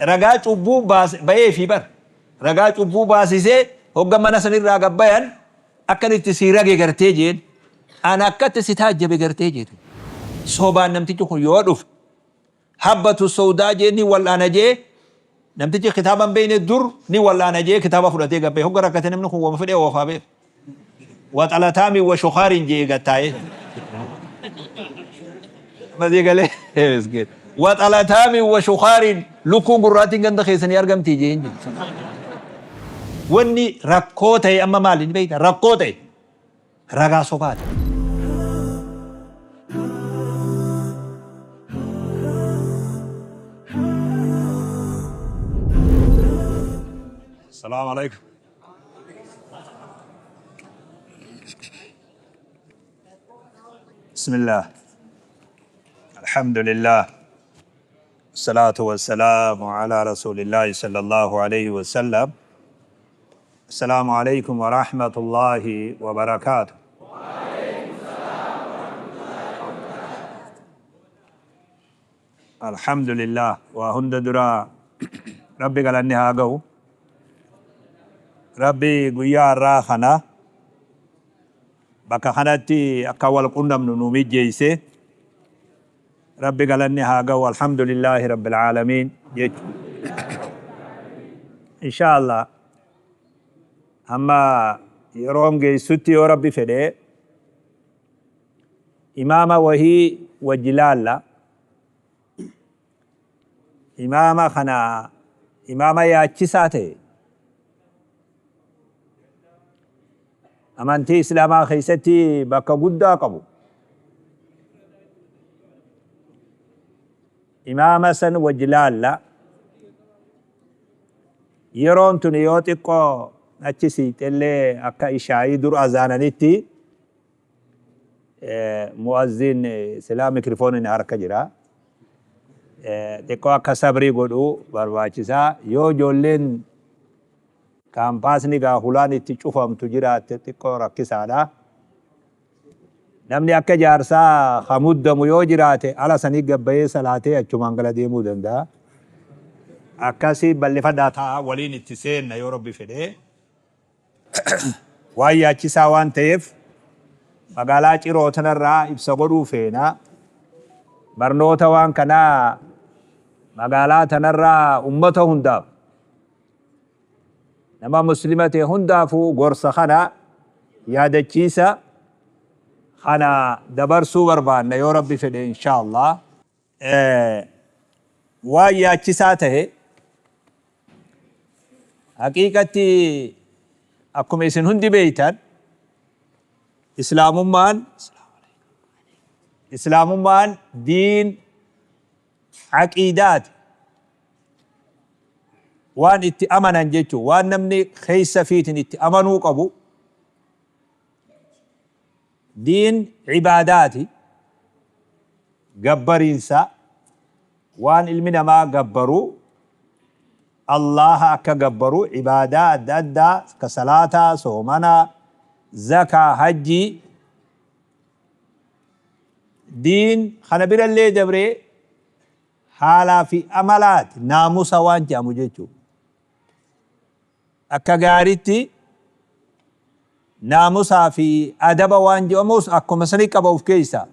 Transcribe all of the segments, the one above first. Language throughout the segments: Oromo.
Ragaa cubbuu baase bayeefii bar. Ragaa cubbuu baasisee hogga mana sanirraa gad bayan akkan itti sii rage gartee jeen. An akkatti si taajjabe gartee jeetu. Sobaan namtichi kun yoo dhufe habbatu sowdaa jee ni wal'aana jee namtichi kitaaba hin beekne dur ni wal'aana jee kitaaba fudhatee gad baye. Hogga rakkate namni kun wama fedhee oofaa beeka. Waxalataami wa shukaarin jee gad taa'ee. Masii galee miskiin. Waxalataami wa shukaarin lukkuun gurraattiin ganda keessanii argamtii jeen jechuudha. Wanni rakkoo ta'e amma maali ni beektaa? Rakkoo ta'e ragaa sobaati. Salaamu alaikum. بسم الله الحمد لله الصلاة والسلام على رسول الله صلى الله عليه وسلم السلام عليكم ورحمة الله وبركاته. Alhamdulillah waa hunda dura Rabbi galanni haa gahu. Rabbi guyyaa har'aa kana bakka kanatti akka wal qunnamnu nu mijjeeyse. Rabbi galanni haa gahu, alhamdulillahi rabbil aalamiin jechu. Insha Allah amma yeroon geessutti yoo Rabbi fedhe Imaama wahii wajji laalla. Imaama kana imaama yaachisaa ta'e. Amantii Islaamaa keessatti bakka guddaa qabu. Imaama san wajji laalla. Yeroon tuni yoo xiqqoo achi siixellee akka ishaayii dur azaananitti Mu'azzin silaa mikirfooniin harka jira. Xiqqoo akka sabrii godhu barbaachisa. Yoo ijoolleen kaampaasni gaa hulaan itti cufamtu jiraatte xiqqoo rakkisaadha. Namni akka jaarsaa ka muddamu yoo jiraate ala sanii gad bahee salaatee achumaan gala deemuu danda'a. Akkasii bal'ifadhaa ta'a waliin itti seenna yoo Rabbi fedhe. Waan yaachisaa waan ta'eef magaalaa Ciroo tanarraa ibsa godhuu feena. Barnoota waan kanaa magaalaa tanarraa ummata hundaaf, nama muslima ta'e hundaafuu gorsa kana, yaadachiisa kana dabarsuu barbaanna yoo Rabbi fedhe inshaa Allah. Waan yaachisaa tahe haqiiqatti akkuma isin hundi beeytan islaamummaan diin aqiidaati, waan itti amanan jechuun waan namni keessa fiitin itti amanuu qabu. Diin ibaadaati, gabbariinsa, waan ilmi namaa gabbaru, Allaaha akka gabbaru, ibaadaa adda addaa akka salaataa, soomanaa, zakaa, hajjii. Diin kana birallee dabree haalaa fi amalaati, naamusa waan jedhamu jechuudha. Akka gaaritti naamusaa fi adaba waan jedhamus akkuma sani qaba of keessaa.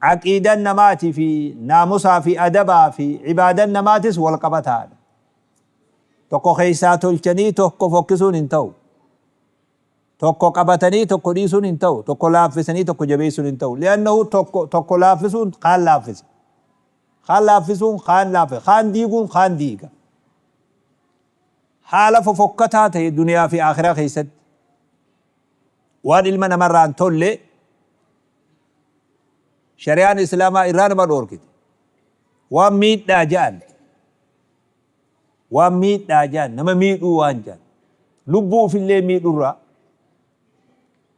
Aqiidan namaatii fi naamusaa fi adabaa fi ibaadan namaatis wal qabataadha. Tokko keessaa tolchanii tokko fokkisuun hin ta'u. Tokko qabatanii tokko dhiisuun hin ta'u. Tokko laaffisanii tokko jabeessuun hin ta'u. Li'annahu tokko tokko laaffisuun kaan laaffisa. Kaan laaffisuun kaan laaffisa. Kaan diiguun kaan diiga. Haala fofokkataa ta'e duniyaa fi aakhiraa keessatti waan ilma namarraa hin tolle shari'aan Islaamaa irraa nama dhoorkite. Waan miidhaa ja'an, waan miidhaa ja'an, nama miidhuu waan ja'an, lubbuu ufillee miidhurraa.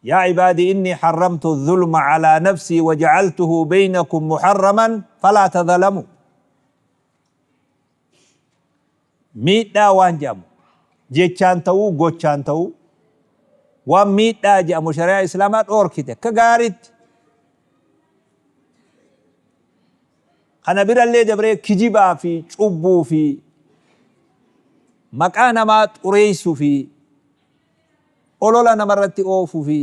Yaa ibaadii innii harramtu zulma alaa nafsii waja'altuhu beynakum muharraman falaa tadhalamuu. Miidhaa waan jedhamu jechaan ta'uu gochaan ta'uu, waan miidhaa jedhamu shari'aa Islaamaa dhoorkite akka gaariitti. Kana birallee dabree kijibaa fi cubbuu fi maqaa namaa xureessuu fi olola namarratti oofuu fi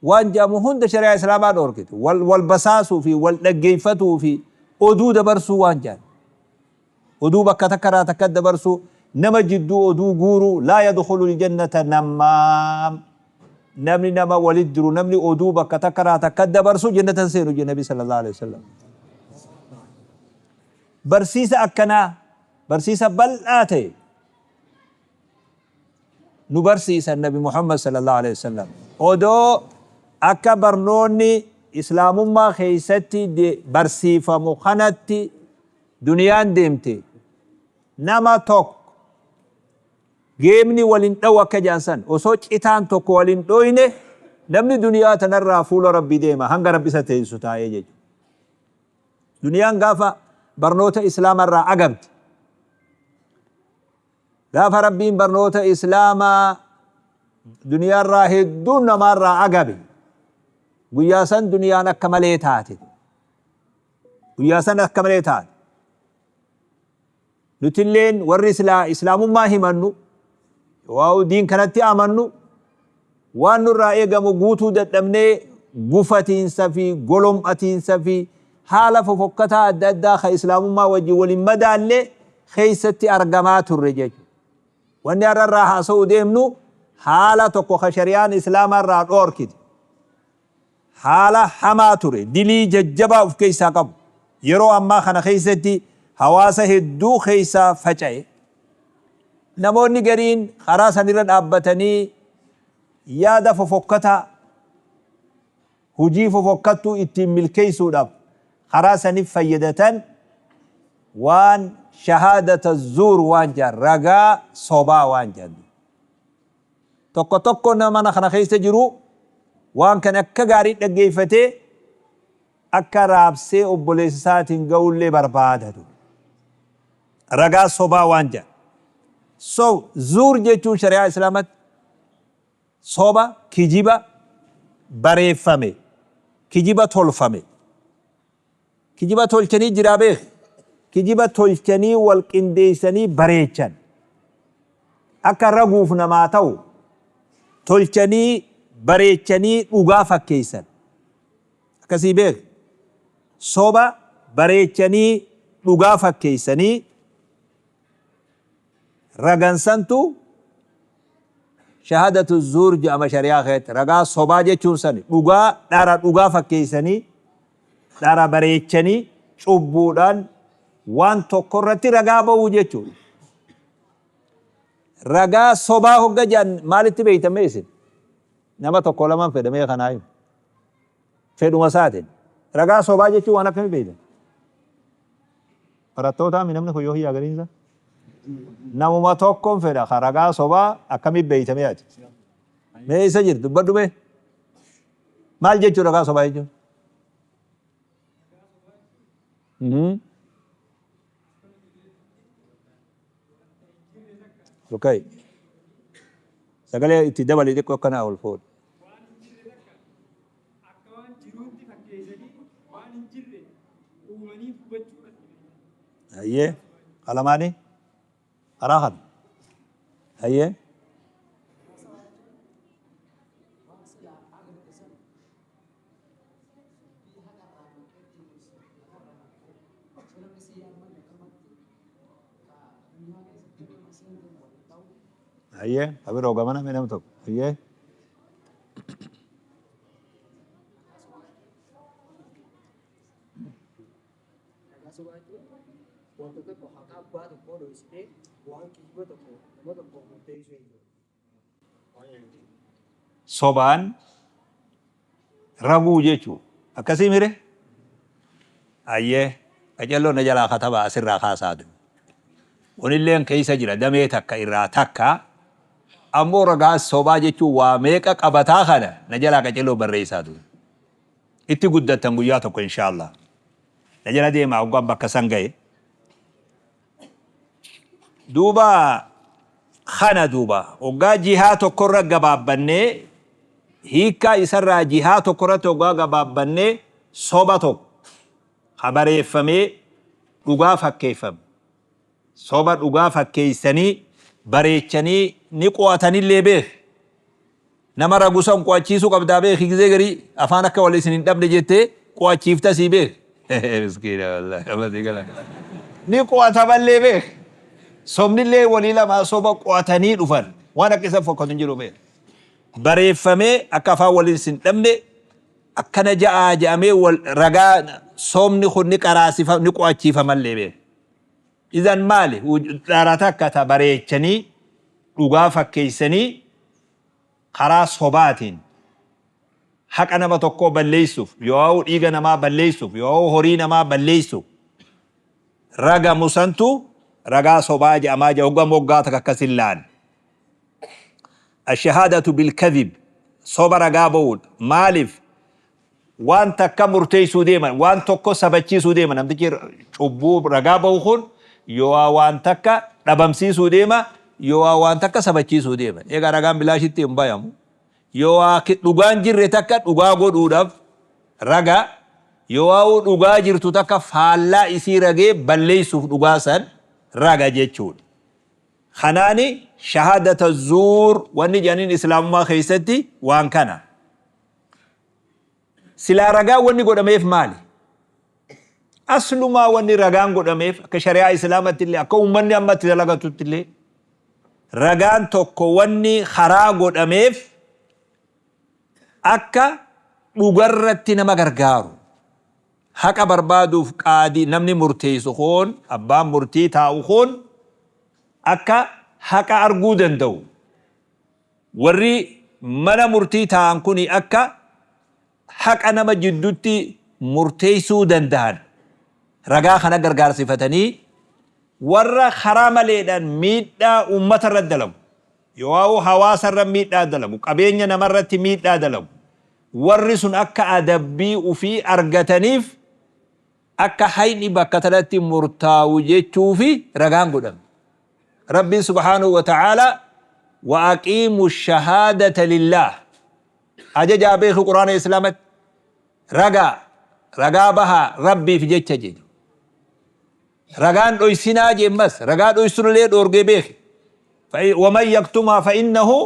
waan jedhamu hunda shari'aa Islaamaa dhoorkite. Wal basaasuu fi wal dhaggeeffatuu fi oduu dabarsuu waan jedhan. Oduu bakka takka irraa takka dabarsuu, nama jidduu oduu guuruu, laa yadkhulul jannata nammaam. Namni nama walit diru, namni oduu bakka takka irraa takka dabarsu jannata hin seenu jedhe Nabi sallallahu alaihi wasallam. Barsiisa akkanaa, barsiisa bal'aa ta'e nu barsiisan Nabi Muhammad sallallahu alaihi wasallam. Odoo akka barnoonni Islaamummaa keessatti barsiifamu kanatti duniyaan deemte, nama tokko geemni wal hin dhawu akka jedhan san, osoo citaan tokko wal hin dhoyne namni duniyaa tanarraa fuula Rabbii deema hanga Rabbi isa teessisu taa'ee jechuudha. Duniyaan gaafa barnoota Islaamarraa agabde, gaafa Rabbiin barnoota Islaamaa duniyaarraa hedduun namaarraa agabe, guyyaa san duniyaan akka malee taate. Guyyaa san akka malee taate. Nutilleen warri Islaamummaa himannu, waa diin kanatti amannu, waan nurraa eegamu guutuu dadhabnee gufatiinsa fi golom'atiinsa fi haala fofokkataa adda addaa ka Islaamummaa wajjin wal hin madaalle keessatti argamaa turre jechuudha. Wanni har'a irraa haasa'uu deemnu haala tokko ka shari'aan Islaamaa irraa dhoorkite. Haala hamaa ture, dilii jajjabaa of keessaa qabu, yeroo ammaa kana keessatti hawaasa hedduu keessa faca'e. Namoonni gariin karaa san irra dhaabbatanii yaada fofokkataa, hujii fofokkattuu ittiin milkeessuudhaaf karaa sanif fayyadatan, waan shahaadata zuur waan jedhan, ragaa sobaa waan jedhan. Tokko tokko nama mana kana keessa jiru waan kana akka gaarii dhaggeeffatee akka raabsee obboleessa isaatiin ga'ullee barbaadatu. Ragaa sobaa waan jedhan. So zuur jechuun shari'aa Islaamatti soba, kijiba bareeffame, kijiba tolfame. Kijiba tolchanii jiraa beek. Kijiba tolchanii wal qindeessanii bareechan. Akka raguuf namaa ta'u tolchanii bareechanii dhugaa fakkeessan. Akkasii beek. Soba bareechanii dhugaa fakkeessanii ragansantu shahadatu zuur jedhama shari'aa keessatti. Ragaa sobaa jechuun sani dhugaa dhara dhugaa fakkeessanii, dhara bareechanii cubbuudhaan waan tokko irratti ragaa ba'uu jechuudha. Ragaa sobaa hogga jedhan maalitti beektan mee isin? Nama tokko lamaan fedha mee kanaa himu. Fedhuma isaatiin. Ragaa sobaa jechuun waan akkamii beektan? Barattootaa mi namni kun yoo hiyyaa gariinsa? Namuma tokkoon fedha ka ragaa sobaa akkamii beektamee ati? Mee isa jirtu dubbadhu mee? Maal jechuu ragaa sobaa jechuun? Okay. Sagalee itti dabalii xiqqoo akkanaa ol fuudhi. Waan hin jirre takka akka waan jiruutti fakkeessanii waan hin jirre uumanii dubbachuudha. Hayyee. Qalamaanii? Karaa kana. Hayyee. Hayyee. Abiroo gamana mee nam tokko. Hayyee. Ragaa sobaa jechuun wanta tokko haqa abbaa tokkoo dhoksitee waan kijiba tokko nama tokkoof murteessuu jechuudha. Sobaan raguu jechuu. Akkasii mire? Hayyee. Qacelloon na jalaa katabaa asirraa kaasaatu. Kunilleen keessa jira damee takka irraa takka. Ammoo ragaa sobaa jechuun waa meeqa qabataa kana na jalaa qacelloo barreessaatu. Itti guddattan guyyaa tokko inshaallah. Na jala deemaa hoggaan bakka san ga'e. Duuba kana duuba hoggaa jihaa tokkorra gabaabbannee, hiikkaa isarraa jihaa tokkorratti hoggaa gabaabbannee, soba tokko Ka bareeffamee dhugaa fakkeeffame. Soba dhugaa fakkeeysanii bareechanii ni qo'atanillee beeki. Nama ragu san qo'achiisuu qabdaa beeki gizee garii afaan akka wal isin hin dhabne jettee qo'achiifta sii beeki. Miskiina wallaahi amma sii gala. Ni qo'atamallee beeki. Sobnillee walii lamaa soba qo'atanii dhufan waan akka isa fokkatu hin jiru beeki. Bareeffamee akka afaan wal isin dhabne akkana ja'aa ja'amee wal ragaa sobni kun ni qaraasifa ni qo'achiifamallee beeki. Idan maali? Dhara takka ta bareechanii dhugaa fakkeeysanii karaa sobaatiin haqa nama tokkoo balleeysuuf yoo'uu dhiiga namaa balleeysuuf yoo'uu horii namaa balleeysuuf ragamu santu ragaa sobaa je'amaa je'a hoggaa moggaa takka akkas hin laanne. Ashahaadatu bilkadhib soba ragaa ba'uudha. Maaliif? Waan takka murteessuu deeman, waan tokko sabachiisuu deema. Namtichi cubbuu ragaa ba'u kun yoo waan takka dhabamsiisuu deema, yoo waan takka sabachiisuu deema. Egaa ragaan bilaashitti hin bayamu. Yoo dhugaan jirre takka dhugaa godhuudhaaf raga, yoo dhugaa jirtu takka faallaa isii ragee balleessuuf dhugaa san raga jechuudha. Kanaani shahaadata zuur wanni jedhaniin islaamummaa keessatti waan kana. Silaa ragaan wanni godhameef maali? Aslumaa wanni ragaan godhameef akka shari'aa islaamatti illee akka uummanni amma itti dalagatutti illee ragaan tokko wanni karaa godhameef akka dhugarratti nama gargaaru. Haqa barbaaduuf qaadii namni murteessu kun abbaan murtii taa'u kun akka haqa arguu danda'u. Warri mana murtii taa'an kun akka haqa nama jidduutti murteessuu danda'an ragaa kana gargaarsifatanii warra karaa maleedhaan miidhaa uummata irratti dalagu yoo hawaasa irra miidhaa dalagu qabeenya namarratti miidhaa dalagu warri sun akka adabbii ufii argataniif akka hayni bakka tanatti murtaa'u jechuufi ragaan godhame. Rabbiin subhaanahu wa ta'aalaa wa aqiimu shahaadata lillaah ajajaa beeku quraana islaamatti ragaa ragaa bahaa rabbiif jecha jedhu. Ragaan dhoysinaa jemmas ragaa dhoysunillee dhoorgee beeki. Waman yaktumaa fa innahu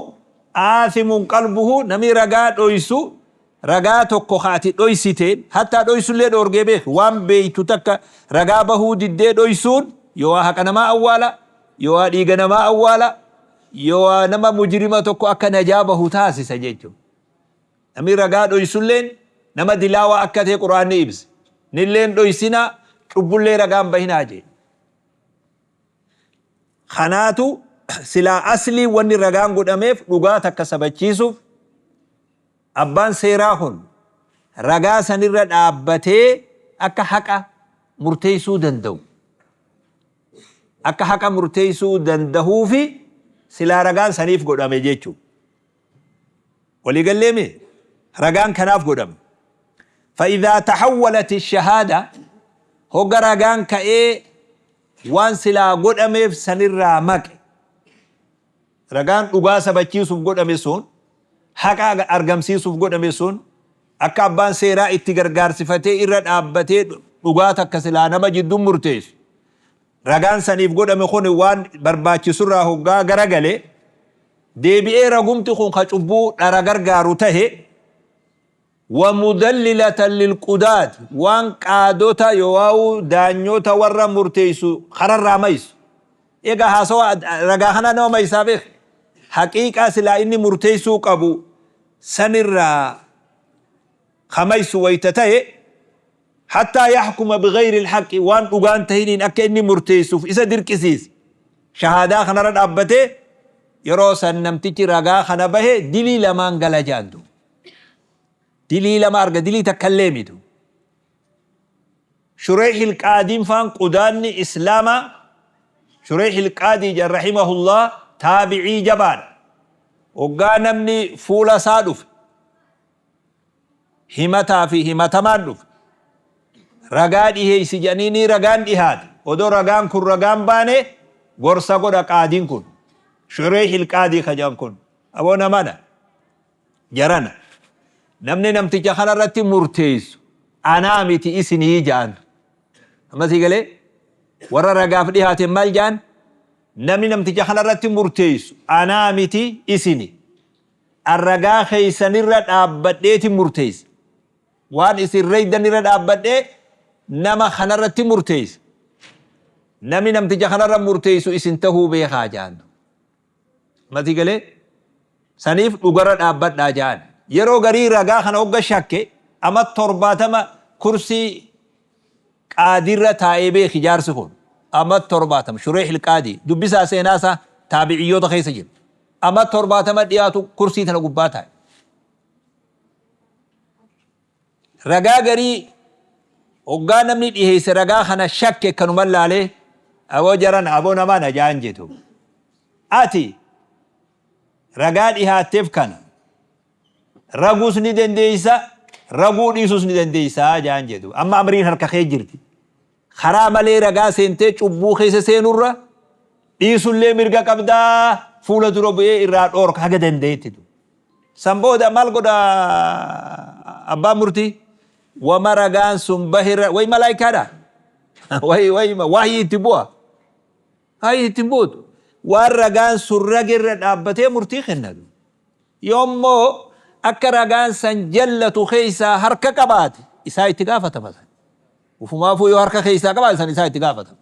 aathimun qalbuhu namni ragaa dhoysu ragaa tokko haati dhoysiteen hattaa dhoysullee dhoorgee beeki waan beeytu takka ragaa bahuu diddee dhoysuun yoo haqa namaa awwaala yoo dhiiga namaa awwaala yoo nama mujrima tokko akka najaa bahu taasisa jechuudha. Namni ragaa dhoysulleen nama dilaawaa akka ta'e quraanni ibse. Nilleen dhoysinaa cubbullee ragaan bahinaa jee. Kanaatu silaa aslii wanni ragaan godhameef dhugaa takka sabachiisuuf abbaan seeraa kun ragaa sanirra dhaabbatee akka haqa murteessuu danda'u. Akka haqa murteessuu danda'uufi silaa ragaan saniif godhame jechuudha. Waliigalleemi ragaan kanaaf godhame. فإذا تحولت الشهادة hogga ragaan ka'ee waan silaa godhameef sanirraa maqe ragaan dhugaa sabachiisuuf godhame sun haqa argamsiisuuf godhame sun akka abbaan seeraa itti gargaarsifatee irra dhaabbatee dhugaa takka silaa nama jidduun murteessu ragaan saniif godhame kun waan barbaachisurraa hoggaa garagale deebi'ee ragumti kun ka cubbuu dhara gargaaru tahe ومدللة للقضاة waan qaadota yookaan daanyota warra murteessu kararraa maysu egaa haasawa ragaa kana nama maysaa beek haqiiqaa silaa inni murteessuu qabu sanirraa kamaysu wayta ta'e حتى يحكم بغير الحق waan dhugaan tahiniin akka inni murteessuuf isa dirqisiise shahaadaa kanarra dhaabbatee yeroo san namtichi ragaa kana bahe dilii lamaan gala jaantu dilii lama arga dilii takkallee mitu Shureexil Qaadiin faan qudaanni Islaamaa Shureexil Qaadii jedhan rahimahullah taabicii jabaadha. Hoggaa namni fuula isaa dhufe himataa fi himatamaan dhufe ragaa dhiheeysi jedhanii ni ragaan dhihaate odoo ragaan kun ragaan baane gorsa godha qaadiin kun Shureexil Qaadii ka jedhan kun aboo namana jarana namni namticha kanarratti murteessu anaa miti isinii jedhan. Amma sii galee warra ragaaf dhihaate maal jaan? Namni namticha kanarratti murteessu anaa miti, isini. An ragaa keeysanirra dhaabbadheeti murteessa. Waan isin reeydanirra dhaabbadhee nama kanarratti murteessa. Namni namticha kanarra murteessu isin tahuu beekaa jaan. Mati galee saniif dhugarra dhaabbadhaa jaan. Yeroo garii ragaa kana hogga shakke, ama 70 kursii qaadirra taa'ee beeki jaarsi kun. Ama 70 Shureeh Ilqaadii dubbisaa, seenaasaa taabiciyyoota keessa jiru. Ama 70 dhiyaatu kursii tana gubbaa taa'e. Ragaa garii hoggaa namni dhiheesse ragaa kana shakke, kanuma laalee, "Aboo jaran, aboo namaa na jaan," jedhu. Ati ragaa dhihaatteef kana raguus ni dandeeysa, raguu dhiisuus ni dandeeysa jaan jedhu. Amma amriin harka kee jirti. Karaa malee ragaa seentee cubbuu keessa seenurra dhiisullee mirga qabdaa. Fuula dura bu'ee irraa dhoorka haga dandeetti. San booda maal godha abbaan murtii? Wama ragaan sun bahirra way malaayikaadha, way way wahyii itti bu'a, wahyii itti buutu, waan ragaan sun ragerra dhaabbatee murtii kennatu. Yoommoo akka ragaan san jallatu keessaa harka qabaate, isaa itti gaafatama. San ufumaafuu yoo harka keessaa qabaate, san isaa itti gaafatama.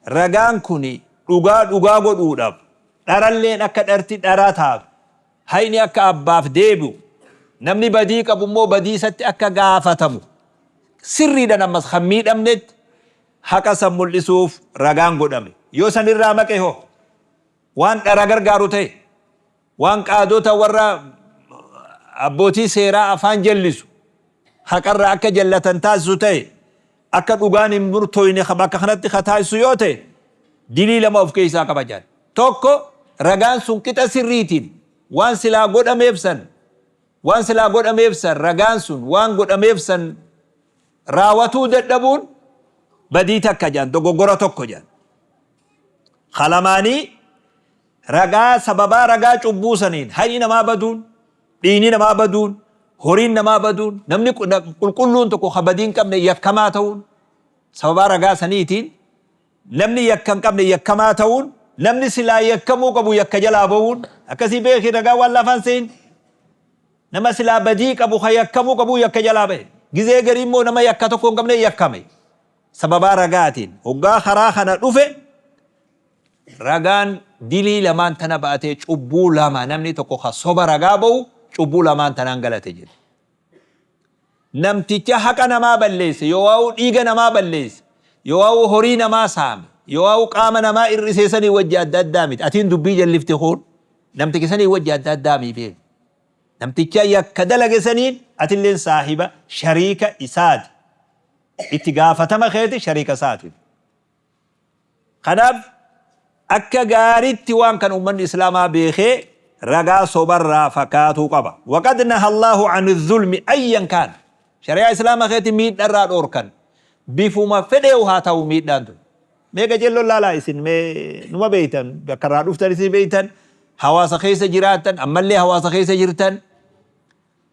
Ragaan kuni dhugaa dhugaa godhuudhaaf, dharalleen akka dharti dharaa taatu, hayni akka abbaaf deebi'u, namni badii qabu immoo badii isatti akka gaafatamu, sirriidhaan ammas kan miidhamnetti haqa san mul'isuuf ragaan godhame. Yoo san irraa maqe hoo, waan dhara gargaaru ta'e, waan qaadota warra abbootii seeraa afaan jallisu, haqarraa akka jallatan taasisu ta'e, akka dhugaan hin murtooyne bakka kanatti ka taasisu yoo ta'e, dilii lama of keessaa qaba jedhan. Tokko, ragaan sun qixa sirriitiin waan silaa godhameef san, ragaan sun waan godhameef san raawwatuu dadhabuun badii takka jedhan, dogoggora tokko jedhan. Kalamaanii ragaa sababaa ragaa cubbuu saniin hayni namaa baduun, dhiigni namaa baduun, horiin namaa baduun, namni qulqulluun tokko ka badii hin qabne yakkamaa ta'uun, sababaa ragaa saniitiin namni yakka hin qabne yakkamaa ta'uun, namni silaa yakkamuu qabu yakka jalaa ba'uun akkasii beeki. Ragaa waan lafaan seen nama silaa badii qabu ka yakkamuu qabu yakka jalaa ba'e. Gizee garii immoo nama yakka tokko hin qabne yakkame sababaa ragaatiin. Hoggaa karaa kana dhufe, ragaan dilii lamaan tana ba'atee, cubbuu lama, namni tokko ka soba ragaa ba'u cubbuu lamaan tanaan galate jedhe. Namticha haqa namaa balleesse, yoo waa'u dhiiga namaa balleesse, yoo waa'u horii namaa saame, yoo waa'u qaama namaa hir'isee, sanii wajji adda addaa miti. Atiin dubbii jallifte kun namticha sanii wajji adda addaa miti, beeku. Namticha yakka dalage saniin atilleen saahiba, shariika isaati. Itti gaafatama keeti, shariika isaati. Kanaaf akka gaariitti waan kan uummanni islaamaa beekee ragaa sobarraa fakkaatuu qaba. وقد نهى الله عن الظلم أيا كان. Shari'aa islaamaa keetti miidharraa dhoorkan. Bifuma fedheewu haa ta'u miidhaan tun. Mee qajeelloon laalaa isin, mee numa beeytan, bakka irraa dhuftan isin beeytan, hawaasa keessa jiraattan, ammallee hawaasa keessa jirtan.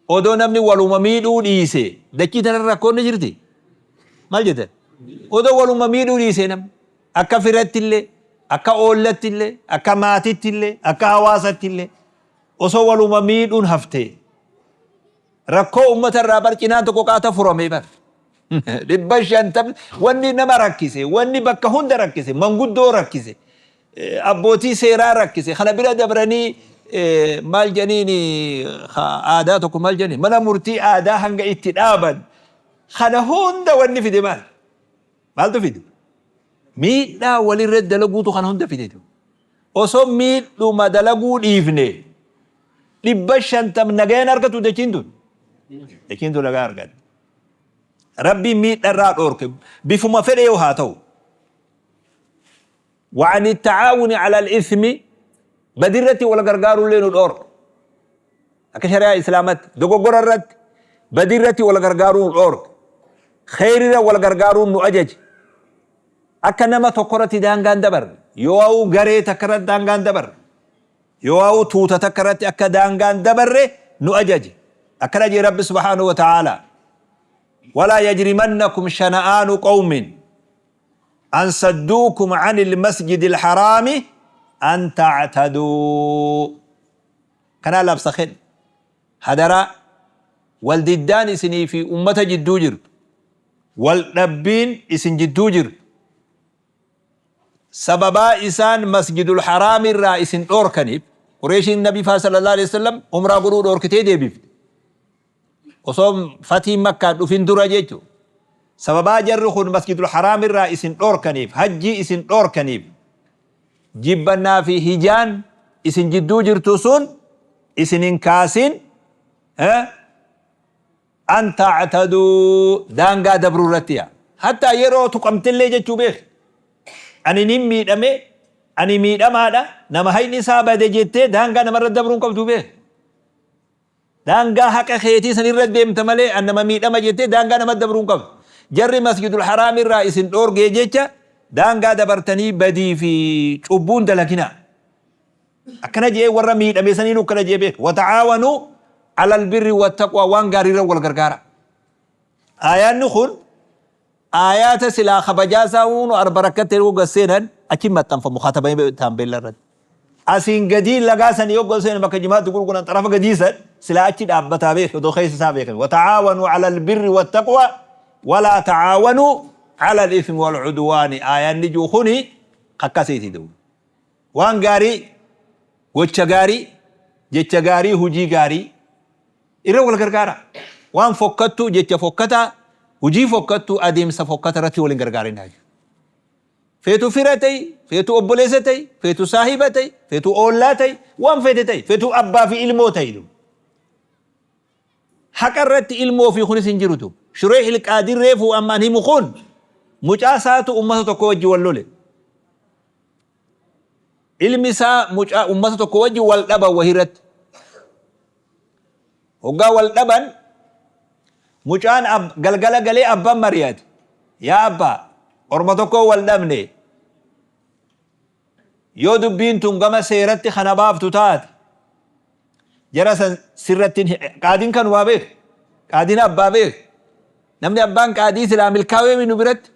Odoo namni waluma miidhuu dhiise, dachii tanarra rakkoon ni jirti? Maal jettan? Odoo waluma miidhuu dhiise, namni akka firatti illee, akka oollatti illee, akka maatitti illee, akka hawaasatti illee, osoo waluma miidhuun haftee, rakkoo uummata irraa bar cinaan tokko qaata furame bar. 500 wanni nama rakkise, wanni bakka hunda rakkise, manguddoo rakkise, abbootii seeraa rakkise, kana bira dabranii maal jedhaniin, aadaa tokko maal jedhanii, mana murtii aadaa hanga itti dhaaban, kana hunda wanni fide maal? Maaltu fide? Miidhaa walirra dalaguutu kana hunda fide. Osoo miidhuma dalaguu dhiifne, 500 nagayaan argatu dachiin tun. Dachiin tun nagaa argate. Rabbiin miidharraa dhoorke, bifuma fedhe yoo haa ta'u. وعن التعاون على الإثم, badirratti wal gargaarullee nu dhoorke. Akka shari'aa islaamatti dogoggora irratti, badirratti wal gargaaruu nu dhoorke. Kheyrirra wal gargaaruu nu ajaje. Akka nama tokko irratti daangaan dabarre, yoo garee takka irratti daangaan dabarre, yoo tuuta takka irratti akka daangaan dabarre nu ajaje. Akkana jee Rabbi سبحانه وتعالى. Walaa yajrimannakum shana'aanu qawmin an sadduukum anil masjidil haraami an ta'taduu. Kanaa labsa kenna. Hadaraa wal diddaan isinii fi ummata jidduu jirtu, wal dhabbiin isin jidduu jirtu, sababaa isaan masjidul haraam irraa isin dhoorkaniif, Qureeshiin Nabii faa sallallahu alaihi wasallam umraa godhuu dhoorkitee deebifte. Osoo fatiin Makkaan dhufin dura jechuudha. Sababaa jarri kun masjidul haraam irraa isin dhoorkaniif, hajjii isin dhoorkaniif, jibbannaa fi hijaan isin jidduu jirtu sun isin hin kaasin an ta'taduu, daangaa dabruu irratti yaa. Hattaa yeroo tuqamtellee jechuu beeki. Ani nin miidhame, ani miidhamaadha, nama hayni isaa bade jettee daangaa namarra dabruu hin qabdu beeki. Daangaa haqa keetii san irra deemta malee an nama miidhama jettee daangaa nama dabruu hin qabdu. Jarri masjidul haraam irraa isin dhoorgee jecha daangaa dabartanii badii fi cubbuun dalaginaa. Akkana je'ee warra miidhame saniinuu akkana je'ee beeka. Wata'aawanuu alal birri wattaqwaa, waan gaarii irra wal gargaara. Aayaanni kun aayaata silaa kabajaa isaa uunu arba rakkattee yoo gad seenan achi maxxanfamu katabamee taambeella irratti. Asiin gadii lagaa san yoo gad seenan bakka jimaatti gurguran xarafa gadii san silaa achi dhaabbataa beeki odoo keessa isaa beekan. Wata'aawanuu alal birri wattaqwaa walaa ta'aawanuu alal ismi wal udwaani, aayaanni jiru kuni akkasiiti duuba. Waan gaarii, gocha gaarii, jecha gaarii, hujii gaarii irra wal gargaara. Waan fokkattuu, jecha fokkataa, hujii fokkattuu, adeemsa fokkata irratti wal hin gargaarinaa jechuudha. Feetu fira ta'i, feetu obboleessa ta'i, feetu saahiba ta'i, feetu oollaa ta'i, waan feete ta'i, feetu abbaa fi ilmoo ta'i. Haqa irratti ilmoo fi kunis hin jirutu. Shureeh Ilqaadir reefuu ammaan himu kun mucaa isaatu ummata tokko wajji wal lole. Ilmi isaa mucaa ummata tokko wajji wal dhaban wahii irratti. Hoggaa wal dhaban mucaan galgala galee abbaan mari'ate. Yaa abbaa, orma tokko wal dhabne, yoo dubbiin tun gama seeratti kana baaftu taate jara san sirratti, qaadiin kanumaa beek, qaadiin abbaa beek, namni abbaan qaadii silaa milkaa'ee nu biratti.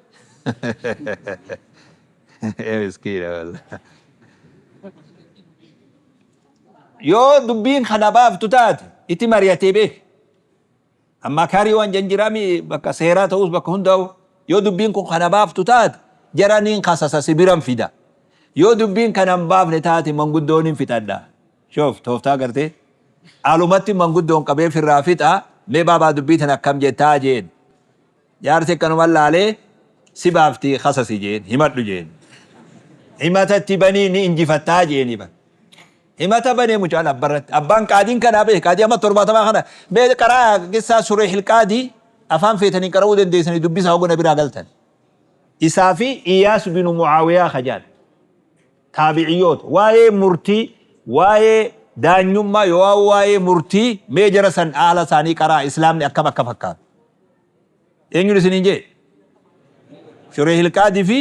Miskiina wallah. Yoo dubbiin kana baaftu taate itti mari'atee beek. Amma kaarii waan janjiraami bakka seeraa ta'us bakka hundaa'u, yoo dubbiin kun kana baaftu taate jara niin kasasa, si biran fida. Yoo dubbiin kana hin baafne taate manguddoon hin fixadha. Shoof tooftaa gartee. Alumatti manguddoon qabee firraa fixa, mee baabaa dubbii tana akkam jettaa jeen. Jaarsi akkanuma laalee, si baafti, kasasi jeen, himadhu jeen. Himatatti banii ni injifattaa jeeni bara. Himata banee mucaan abbarratti. Abbaan qaadiin kanaa beek, qaadii amma 70 kana. Mee qaraa qissaa Suree Hilqaadii afaan feetanii qara'uu dandeessanii dubbisaa hogona biraa galtan. Isaa fi Iyaas binu Mucaawiyaa kajaan. Taabiciyyoota. Waa'ee murtii, waa'ee daanyummaa yoo waa'ee murtii mee jara san haala isaanii qaraa, islaamni akkam akka fakkaatu. Eenyuun isiniin jee? Shuree Hilqaadii fi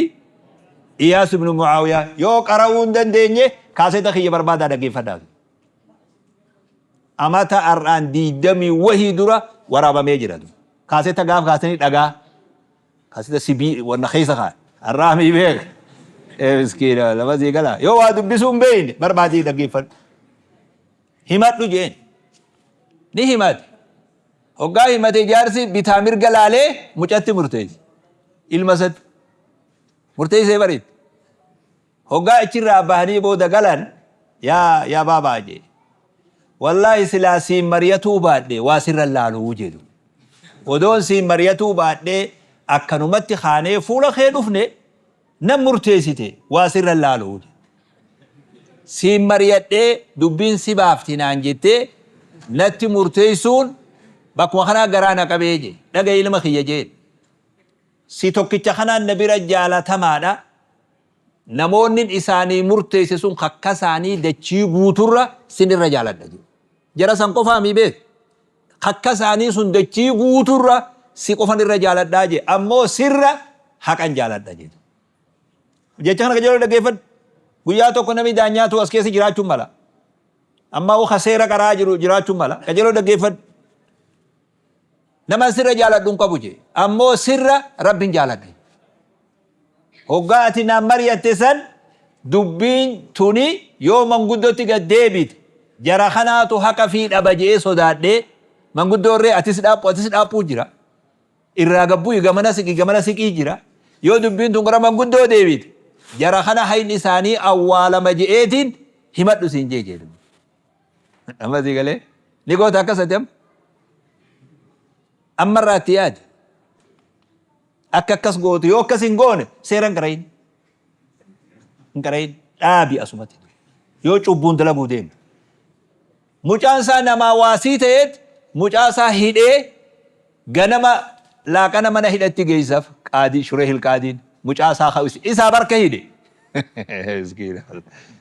Iyaas ibnu Mucaawiyaa. Yoo qara'uu hin dandeenye kaaseta kiyya barbaadaa dhaggeeffadhaa. Amata har'aan 20 wahii dura waraabamee jira. Kaaseta gaaf kaasanii dhagaa. Kaaseta sibii wanna keessa kaa'e. Har'aa mii beek. Ee miskiina lama sii gala. Yoo waa dubbisuu hin beekne barbaadii dhaggeeffadhu. Himadhu jeen. Ni himate. Hoggaa himate jaarsi bitaa mirga laalee mucatti murteesse. Ilma isatti. Murteessee bariitti. Hoggaa achirraa bahanii booda galan, yaa baabaa jee. Wallaahi silaa siin mari'atuu baadhe waa sirra laaluu jedhu. Odoon siin mari'atuu baadhee akkanumatti kaanee fuula kee dhufne nan murteessite waa sirra laaluu. Siin mari'adhee dubbiin si baafti naan jettee natti murteessuun bakkuma kanaa garaa na qabee jee. Dhaga'i ilma kiyya jeen. Si tokkicha kanaan na bira jaalatamaadha. Namoonni isaanii murteesse sun akka isaanii dachii guuturra sinirra jaaladha jedhu. Jara san qofaa mii beek. Akka isaanii sun dachii guuturra si qofan irra jaaladhaa jee. Ammoo sirra haqan jaaladha jedhu. Jecha kana qajeeloo dhaggeeffadhu. Guyyaa tokko namni daanyaatu as keessa jiraachuun mala. Amma ka seera qaraa jiru jiraachuun mala. Qajeeloo dhaggeeffadhu. Nama sirra jaaladhu hin qabu jee. Ammoo sirra Rabbin jaaladha. Hoggaa ati naan mari'atte san dubbiin tuni yoo manguddotti gad deebite jara kanaatu haqa fii dhaba je'ee sodaadhee manguddoorree atis dhaaphu atis dhaaphuu jira. Irraa gad bu'i gamana siqi gamana siqii jira. Yoo dubbiin tun gara manguddoo deebite jara kana hayni isaanii awwaalama je'eetiin himadhu siin jee jee. Amma sii galee ni goota akkas ati amma. Ammarraa itti yaadi. Akka akkas gootu yoo akkas hin goone seera hin qarayin. Hin qarayin dhaabi asumatti. Yoo cubbuun dalaguu deemte. Mucaan isaa namaa waasii ta'eet mucaa isaa hidhee ganama laaqana mana hidhatti geessaf qaadii Shureehil qaadiin mucaa isaa ka isaa barka hidhe. Miskiina.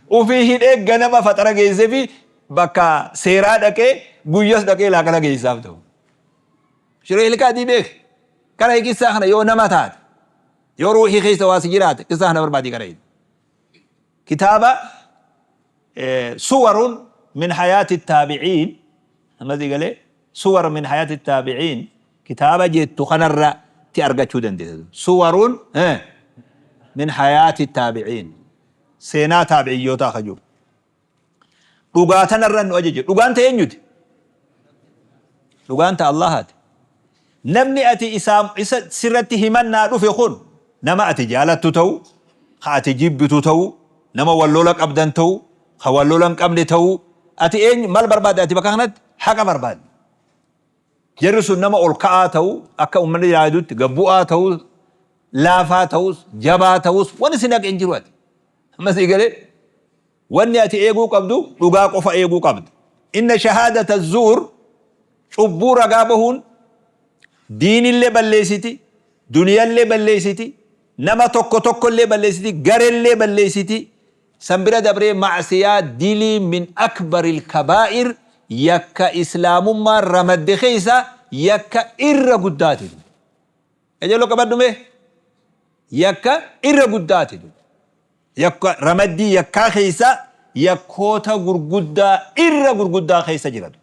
Ufii hidhee ganama faxara geessefi bakka seeraa dhaqee guyyas dhaqee laaqana geessaaf ta'u. Shureehil qaadii beek. Kana qissaa kana yoo nama taate yoo ruuhii keessa waa si jiraate qissaa kana barbaadii kana hidhi. Kitaaba Suwarun min hayaati taabiciin amma sii galee suwar min hayaati taabiciin kitaaba jettu kanarra ti argachuu dandeessa. Suwarun min hayaati taabiciin seenaa taabiciyyootaa ka jiru. Dhugaa tanarra nu ajaje. Dhugaan ta eenyuti? Dhugaan ta Allahaati. Namni ati isaa isa sirratti himannaa dhufe kun nama ati jaalattu ta'u, ka ati jibbitu ta'u, nama wal lola qabdan ta'u, ka wal lola hin qabne ta'u, ati eenyu maal barbaadda ati bakka kanatti? Haqa barbaadda. Jarri sun nama ol ka'aa ta'u, akka ummanni yaadutti gad bu'aa ta'u, laafaa ta'us, jabaa ta'us, wani si naqe hin jiru ati. Amma sii galee? Wanni ati eeguu qabdu dhugaa qofa eeguu qabda. Inna shahaadata zuur cubbuu ragaa bahuun diinillee balleessiti, duniyallee balleessiti, nama tokko tokkollee balleessiti, garellee balleessiti. San bira dabree ma'siyaa dilii min akbaril kabaa'ir yakka islaamummaan ramadde keessa yakka irra guddaati. Qajeeloo qabadhu mee yakka irra guddaati. Yakka ramaddii yakkaa keessa yakkoota gurguddaa irra gurguddaa keessa jiratu.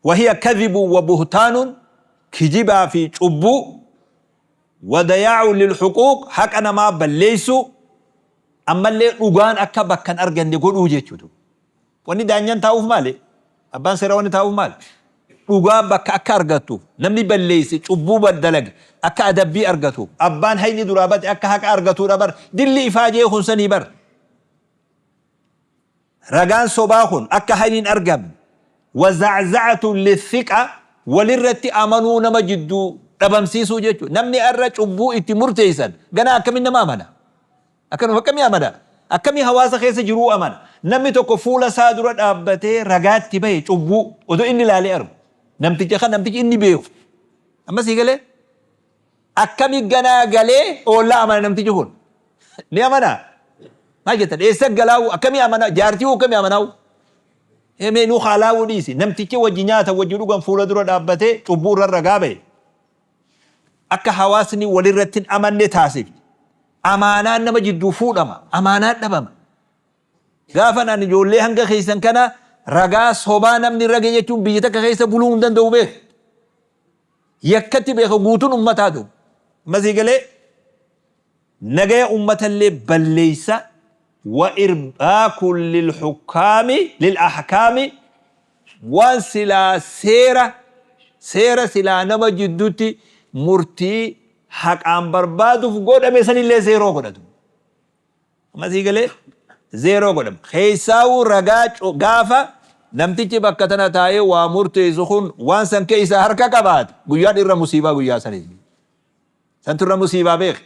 Wahiya kadhibu wa buhtaanun kijibaa fi cubbuu wa dayaa'u lilhuquuq haqa namaa balleessuu ammallee dhugaan akka bakka hin arganne godhuu jechuudha. Wanni daanyan taa'uuf maali? Abbaan seeraa wanni taa'uuf maali? Dhugaa bakka akka argattuuf, namni balleesse, cubbuu dalage akka adabbii argatuuf, abbaan hayni duraa bade akka haqa argatuudha bar. Dilli ifaajee kun sanii bar. Ragaan sobaa kun akka hayni hin argamne. Wazaczacatun lithiqa walirratti amanuu nama jidduu dhabamsiisuu jechuudha. Namni har'a cubbuu itti murteessan ganaa akkamiin nama amana? Akkanuma akkamii amana? Akkamii hawaasa keessa jiruu amana? Namni tokko fuula isaa dura dhaabbatee ragaatti bahe cubbuu odoo inni ilaalee argu. Namticha kan namtichi inni beeku. Amma sii galee? Akkami ganaa galee oollaa amana namtichi kun? Ni amanaa? Maal jettan? Eessa galaa'u? Akkamii amana? Jaartii hoo akkamii amanaa'u? Mee nu haalaa'uu dhiisi. Namtichi wajji nyaata wajji dhugan fuula dura dhaabbatee cubbuu irra ragaa bahe. Akka hawaasni walirratti hin amanne taasifti. Amaanaan nama jidduu fuudhama. Amaanaan dhabama. Gaafan ani ijoollee hanga keessan kana ragaa sobaa namni rage jechuun biyya takka keessa buluu hin danda'u beeka. Yakkatti beeka guutuun ummataa duuba. Amma sii galee nagaya ummatallee balleeysa wa irbaakun lilhukkaami lil ahkaami waan silaa seera seera silaa nama jiddutti murtii haqaan barbaaduuf godhame sanillee zeeroo godhatu. Amma sii galee zeeroo godhama. Keessaawuu ragaa gaafa namtichi bakka tana taa'ee waa murteessu kun waan san keessaa harka qabaate guyyaan irra musiibaa guyyaa saniiti. Santu irra musiibaa beeki.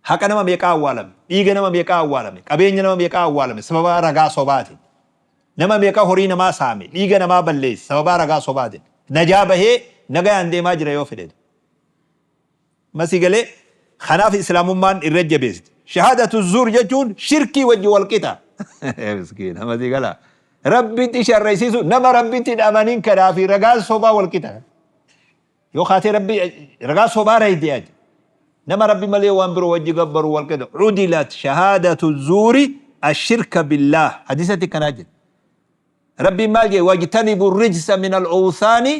Haqa nama meeqaa awwaalame, dhiiga nama meeqaa awwaalame, qabeenya nama meeqaa awwaalame sababa ragaa sobaatiin. Nama meeqa horii namaa saame, dhiiga namaa balleesse sababaa ragaa sobaatiin. Najaa bahee nagayaan deemaa jira yoo fedhe. Amma sii galee kanaaf islaamummaan irra jabeessite. Shahaadatu zuur jechuun shirkii wajji wal qixa. Miskiina amma sii galaa. Rabbitti sharraysiisu nama rabbitti hin amanin kanaa fi ragaan sobaa wal qixa. Yoo kaatee rabbi ragaa sobaa rayde ati. Nama rabbi malee waan biroo wajji gabbaru wal qixa. Cudilat shahaadatu zuuri ashirka billaah. Hadiisatti akkanaa jedhe. Rabbiin maal jedhe wajtanibu rijsa min al-awthaani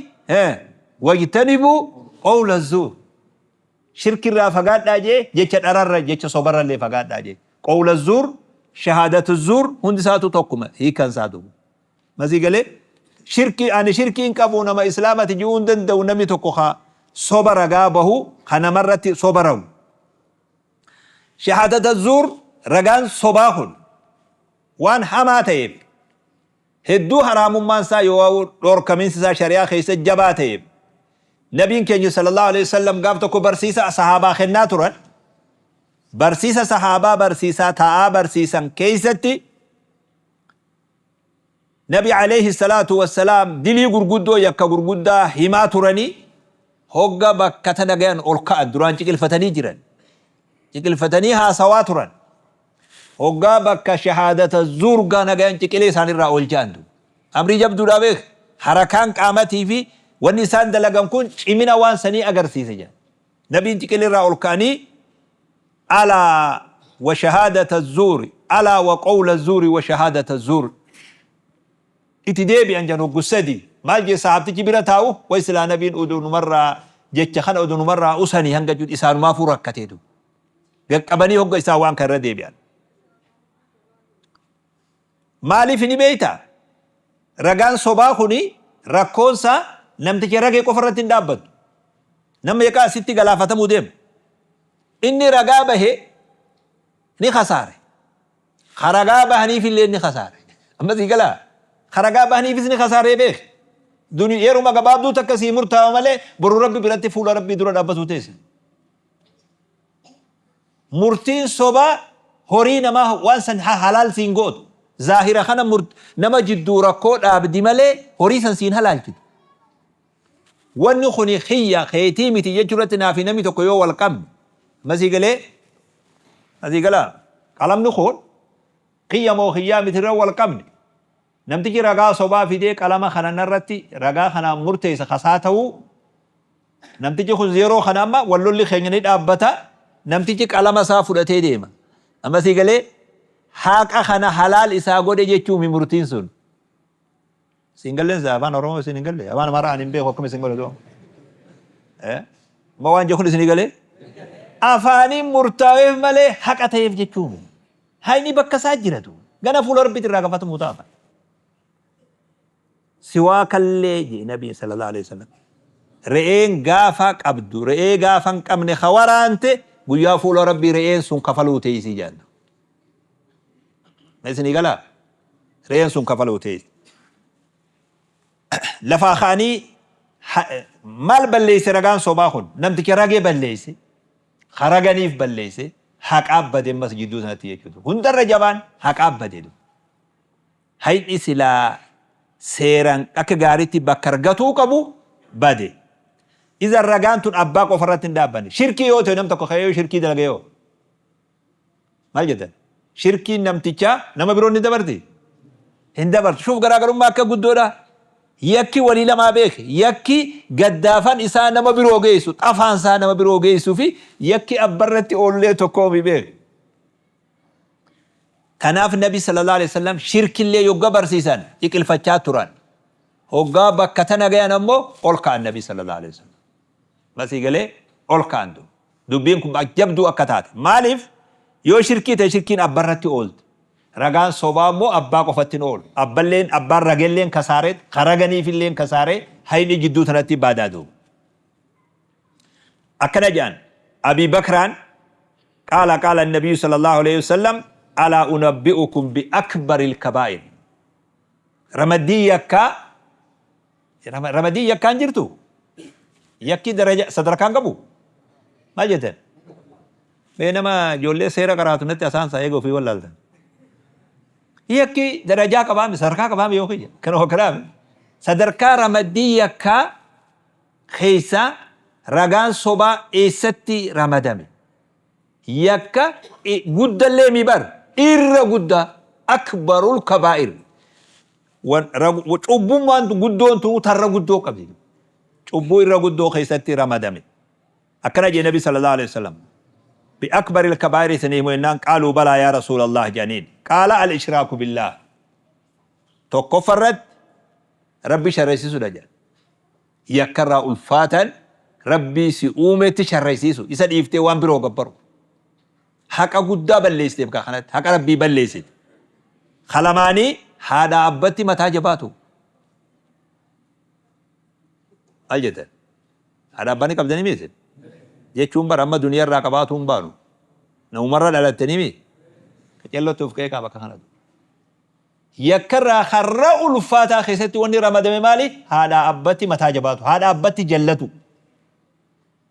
Wajtanibuu qawla zuur. Shirkirraa fagaadhaa jee, jecha dhararra, jecha sobarrallee fagaadhaa jee. Qawla zuur, shahaadatu zuur, hundi isaatu tokkuma hiikan isaatu. Masii galee shirki, ani shirkii hin qabu, nama islaamati ji'uu hin danda'u namni tokko ka soba ragaa bahu, ka namarratti soba ragu. Shahaadata zuur, ragaan sobaa kun waan hamaa ta'eef, hedduu haraamummaan isaa yoo dhorkamiinsi isaa shari'aa keessa jabaa ta'eef, nabiin keenya sallallahu alaihi wasallam gaaf tokko barsiisa sahaabaa kennaa turan. Barsiisa sahaabaa barsiisaa taa'aa barsiisan keessatti nabi alayhi salaatu wassalaam dilii gurguddoo, yakka gurguddaa himaa turanii, hogga bakka tana gayan ol ka'an. Duraan ciqilfatanii jiran, ciqilfatanii haasawaa turan. Hoggaa bakka shahaadata zuur gaana gayan ciqilee isaanirraa ol ja'antu. Amrii jabduudhaa beek, harakaan qaamatii fi wanni isaan dalagan kun cimina waan sanii agarsiise jedhan. Nabiin ciqileerraa ol ka'anii, "Alaa wa shahaadata zuuri, alaa wa qawla zuuri wa shahaadata zuur," itti deebi'an jan hoggu sadi. Maal jee sahabtichi bira taa'u? Way silaa nabiin oduu numarraa jecha kana oduu numarraa usanii hanga jedhu isaanumaafuu rakkateetu gaqqabanii hogga isaa waan kan irra deebi'an. Maaliif ni beeyta? Ragaan sobaa kuni rakkoonsaa namticha ragee qofa irratti hin dhaabbatu. Nama meeqaa asitti galaafatamuu deema? Inni ragaa bahe ni kasaare, ka ragaa bahaniif illee ni kasaare. Ammas galaa ka ragaa bahaniifis ni kasaaree beek. Duni yeruma gabaabduu takka sii murtaa'a malee boru rabbi biratti fuula rabbii dura dhaabbatu teesse. Murtiin sobaa horii namaa waan san halaal siin gootu. Zaahira kana nama jidduu rakkoo dhaabdi malee horii san siin halaalchitu. Wanni kuni kiyya keetii miti jechuu irratti naafi namni tokko yoo wal qabne, masii galee, masii galaa, qalamni kun kiyya moo kiyyaa miti irra wal qabne, namtichi ragaa sobaa fidee qalama kana narratti ragaa kanaan murteessa kasaa ta'uu, namtichi kun yeroo kana amma wallolli keenya ni dhaabbata, namtichi qalama isaa fudhatee deema. Amma sii galee, haqa kana halaal isaa godhe jechuumi murtiin sun. Siin galleen afaan Oromoo isin hin galle, afaan Amaaraa ani hin beeku, akkam isin godhatu? Ma waan jechuun isinii galee? Afaaniin murtaa'eef malee haqa ta'eef jechuumi. Hayni bakka isaa jiratu. Gana fuula rabbiitti irraa gaafatamuu ta'a. Siwaakallee jee nabiin sallallahu alaihi wasallam. Re'een gaafa qabdu, re'ee gaafa hin qabne ka waraante, guyyaa fuula rabbii re'een sun kafaluu teessii jedhan. Isinii galaa? Re'een sun kafaluu teessi. Lafaa kaanii maal balleesse ragaan sobaa kun? Namticha ragee balleesse, haraganiif balleesse, haqaaf bade ammas jidduu sanatti jechuudha. Hundarra jabaan haqaaf bade. Hayni silaa seeraan akka gaariitti bakka argatuu qabu bade. Iza ragaan tun abbaa qofa irratti hin dhaabbanne. Shirkii yoo ta'e, nam tokko ka'ee yoo shirkii dalage yoo maal jettan? Shirkiin namtichaa nama biroon ni dabarti? Hin dabartu. Shuuf, garaagarummaa akka guddoodha. Yakki walii lamaa beek. Yakki gaddaafan isaa nama biroo geessu, xafaan isaa nama biroo geessuu fi yakki abbarratti oollee tokkoomi beek. Kanaaf nabi sallallahu alaihi wasallam shirkillee yogga barsiisan ciqilfachaa turan. Hoggaa bakka tana gayan ammoo ol ka'an nabi sallallahu alaihi wasallam. Masii galee, ol ka'an du. Dubbiin kun jabduu akka taate. Maaliif? Yoo shirkii ta'e shirkiin abbarratti oolti. Ragaan sobaa immoo abbaa qofatti hin oolu. Abballeen, abbaan ragelleen kasaaree, karaganiifilleen kasaaree, hayni jidduu tanatti baadaa duuba. Akkana jedhan Abi Bakraan, qaala qaala nabiyyu sallallahu alaihi wasallam, "Alaa unabbi'ukum bi akbaril kabaa'ir." Ramaddii yakkaa, ramaddii yakkaan jirtu, yakki daraja sadarkaan qabu maal jettan? Mee nama ijoollee seera qaraatu natti asaansaa eega ofii wallaaltan. Yakki darajaa qabaami, sadarkaa qabaami yoo kiyya kana hokkanaami sadarkaa ramaddii yakkaa keessa ragaan sobaa eessatti ramadame? Yakka guddallee mi bar irra guddaa, akbarul kabaa'ir. Cubbummaan guddoon tun tarra guddoo qabdi, cubbuu irra guddoo keessatti ramadame. Akkana jee nabi sallallahu alaihi wasallam, bi akbaril kabaa'ir isinii himu jennaan, qaaluu balaa yaa rasuulallah jedhaniin. Qaala, al-ishraaku billaah. Tokkoffarratti rabbi sharreessisuudha jedha. Yakkarraa ulfaatan Rabbii si uumetti sharraysiisu, isa dhiiftee waan biroo gabbaru. Haqa guddaa balleessiteef kaa kanatti, haqa Rabbii balleessite. Ka lamaanii haadhaa abbatti mataa jabaatu. Maal jettan? Haadha abbaa ni qabdanii mii isin? Jechuun bara amma duniyaa irraa qabaatuu hin baanu. Namumarra dhalattanii mii? Qacellotti of qeeqaa bakka kanatti. Yakka irraa karra ulfaataa keessatti wanni ramadame maali? Haadhaa abbatti mataa jabaatu. Haadha abbatti jallatu.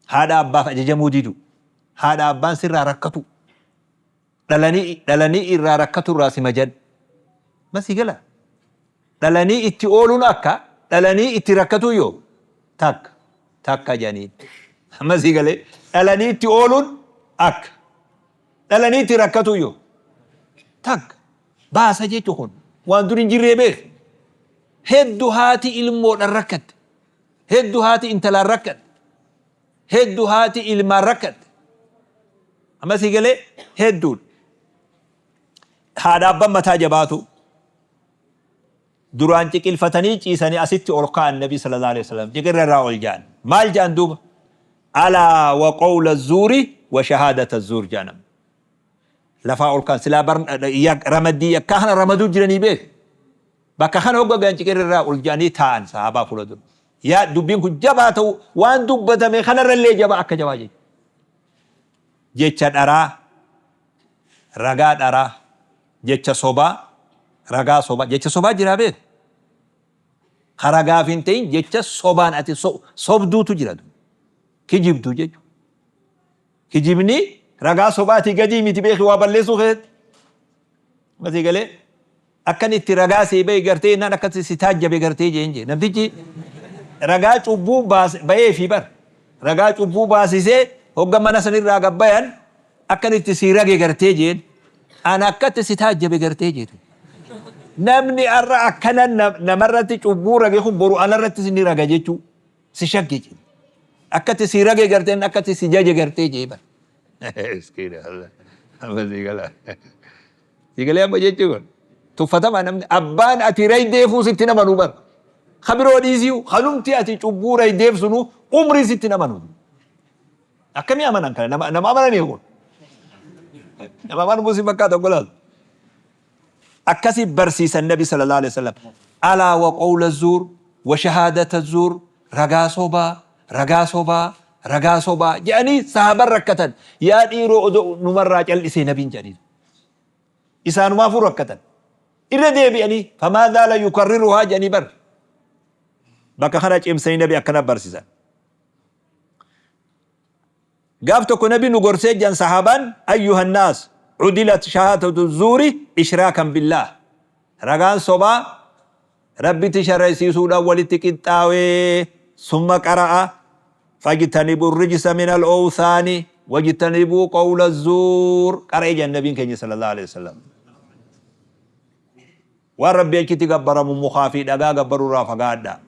Haadha abbaaf ajajamuu didu. Haadha abbaan sirraa rakkatu. Dhalanii dhalanii irraa rakkatu irraa si majan. Ma si gala? Dhalanii itti ooluun akka dhalanii itti rakkatuu yoo takka takka jedhaniin. Amma si galee dhalanii itti ooluun akka dhalanii itti rakkatuu yoo takka baasa jechuun kun waan dur hin jirree beek. Heddu haati ilmoodhaan rakkatte. Heddu haati intalaan rakkatte. Heddu haati ilmaan rakkatte. Amma si galee hedduun. Haadha abban mataa jabaatu. Duraan ciqilfatanii ciisanii asitti ol ka'an Nabi sallallahu alaihi wasallam ciqirra irraa ol ja'an. Maal ja'an duuba? Alaa wa qawla zuuri wa shahaadata zuur ja'an. Lafaa ol ka'an silaa bar ramaddii yakkaa kana ramaduu jiranii beek. Bakka kana hogga gahan ciqirra irraa ol ja'anii taa'an sahaabaa fuula dura. Yaa dubbiin kun jabaa ta'u waan dubbatame kanarrallee jabaa akka jabaa jechuudha. Jecha dharaa, ragaa dharaa, jecha sobaa, ragaa sobaa. Jecha sobaa jiraa beek. Ka ragaaf hin ta'in jecha sobaan ati sobduutu jira. Kijibdu jechuudha. Kijibni ragaa sobaatii gadii miti beeki waa balleessuu keessatti. Masii galee akkan itti ragaa sii bahe gartee jennaan akkatti si taajjabe gartee jeen jee. Namtichi ragaa cubbuu baheefii bar. Ragaa cubbuu baasisee hogga mana sanirraa gad bayan akkan itti sii rage gartee jeen. An akkatti si taajjabe gartee jeetu. Namni har'a akkana namarratti cubbuu rage kun boru anarrattis ni raga jechuu. Si shakke jee. Akkatti si rage gartee inni akkatti si jaje gartee jee bar. Miskiina Allah. Amma sii gala. Sii galee amma jechuun kun. Tuffatamaa namni abbaan ati raydeefuu sitti namanuu bar. Ka biroo dhiisiyu kanumti ati cubbuu raydeef sunuu umrii sitti namanu. Akkamii amanan kana nama nama amananii kun. Nama amanuu si fakkaata oggolaatu. Akkasi barsiisan Nabi sallallahu alaihi wasallam. Alaa wa qawla zuur wa shahaadata zuur, ragaa sobaa, ragaa sobaa, ragaa sobaa jedhanii sahaaban rakkatan. Yaa dhiiroo odoo numarraa cal'isee Nabiin jedhanii. Isaanumaafuu rakkatan. Irra deebi'anii famaa zaala yukarriruhaa jedhanii bar. Bakka kana cimsanii Nabi akkana barsiisan. Gaaf tokko Nabi nu gorsee jedhan sahaabaan, ayyuhan naas cudilat shahaadatu zuuri ishraakan billaah. Ragaan sobaa Rabbitti sharraysiisuudhaan walitti qixxaawe. Summa qara'a fajtanibuu rijsa minal owthaani wajtanibuu qawla zuur qara'e jedhan Nabiin keenya sallallahu alaihi wasallam. Waan Rabbi achitti gabbaramu mukaa fi dhagaa gabbaruu irraa fagaadhaa.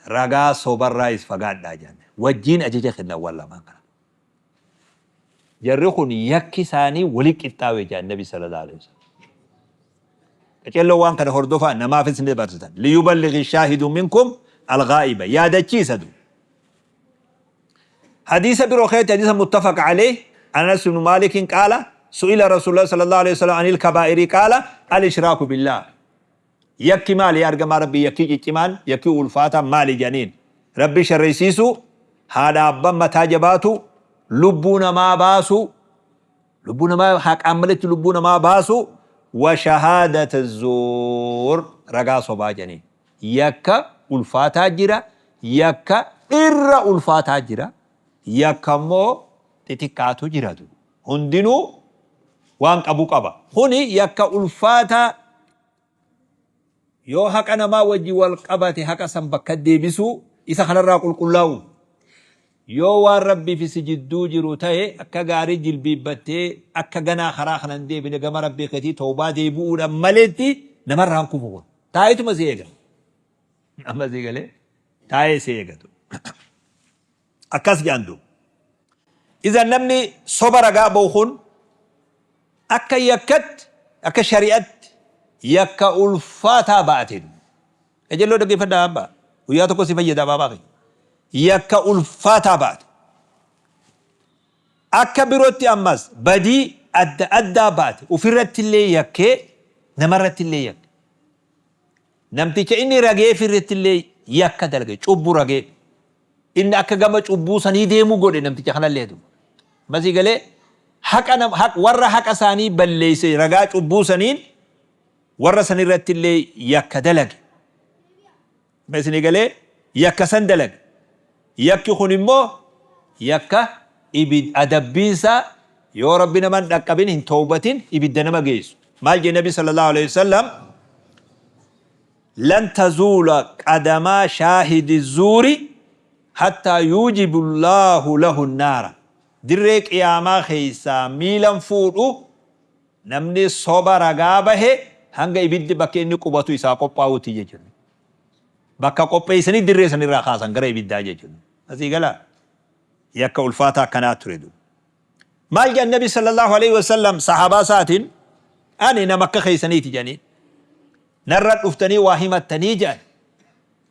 Ragaa sobarraayis fagaadhaa jedhan. Wajjiin ajaja kennan waan lamaan kana. Jarri kun yakki isaanii wali qixxaawe jedhan Nabi sallallahu alaihi wasallam. Qaceelloo waan kana hordofaa namaafis ni dabarsitan. Liyuballighi shaahidu minkum alghaa'iba. Yaadachiisa du. Hadiisa biroo keessatti hadiisa muttafaq alayh Anas ibn Maalikin qaala su'ila Rasulullah sallallahu alaihi wasallam anil kabaa'iri qaala al-ishraaku billah. Yakki maali yaa ergamaa Rabbii yakkii ciccimaan yakkii ulfaataan maali jedhaniin. Rabbi sharrisiisuu, haadha abban mataa jabaatu, lubbuu namaa baasuu, lubbuu namaa haqaan maletti lubbuu namaa baasuu, wa shahaadata zuur ragaa sobaa jedhaniin. Yakka ulfaataa jira, yakka irra ulfaataa jira, yakka immoo xixiqqaatu jira. Hundinuu waan qabu qaba. Kuni yakka ulfaataa yoo haqa namaa wajji wal qabate haqa san bakka deebisuu isa kanarraa qulqullaa'u. Yoo waan Rabbii fi si jidduu jiru ta'e akka gaarii jilbiibbattee akka ganaa karaa kana hin deebine gama Rabbii keetii tawbaa deebi'uudhaan maletti namarraa hin kufu kun. Taa'eetuma si eega. Amma si galee taa'ee si eegatu. Akkas jedhan duuba. Idan namni soba ragaa ba'u kun akka yakkatti, akka shari'atti yakka ulfaataa ba'ate. Qajeelloo dhaggeeffadhaa abbaa. Guyyaa tokko si fayyada abaabaa kiyya. Yakka ulfaataa baate. Akka birootti ammas badii adda addaa baate. Ofirratti illee yakkee, namarratti illee yakke. Namticha inni rageef irratti illee yakka dalage, cubbuu ragee. Inni akka gama cubbuu sanii deemuu godhe namticha kanallee duuba. Masii galee haqa warra haqa isaanii balleesse ragaa cubbuu saniin warra sanirratti illee yakka dalage. Isinii galee yakka san dalage. Yakki kun immoo yakka adabbiinsaa yoo Rabbi nama hin dhaqqabin, hin tawbatin, ibidda nama geessu. Maal jedhe Nabi sallallahu alaihi wasallam? Lan tazuula qadamaa shaahidi zuuri hattaa yuujibu Allaahu lahu naara. Dirree qiyaamaa keessaa miilan fuudhu namni soba ragaa bahe hanga ibiddi bakka inni qubatu isaa qophaa'utti jechuudha. Bakka qopheessanii dirree sanirraa kaasan gara ibiddaa jechuudha. Asii galaa yakka ulfaataa akkanaa ture duuba. Maal jedhan Nabi sallallahu alaihi wasallam sahaabaa isaatiin? Ani nama akka keessaniiti jedhanii. Narra dhuftanii waa himattanii jedhan.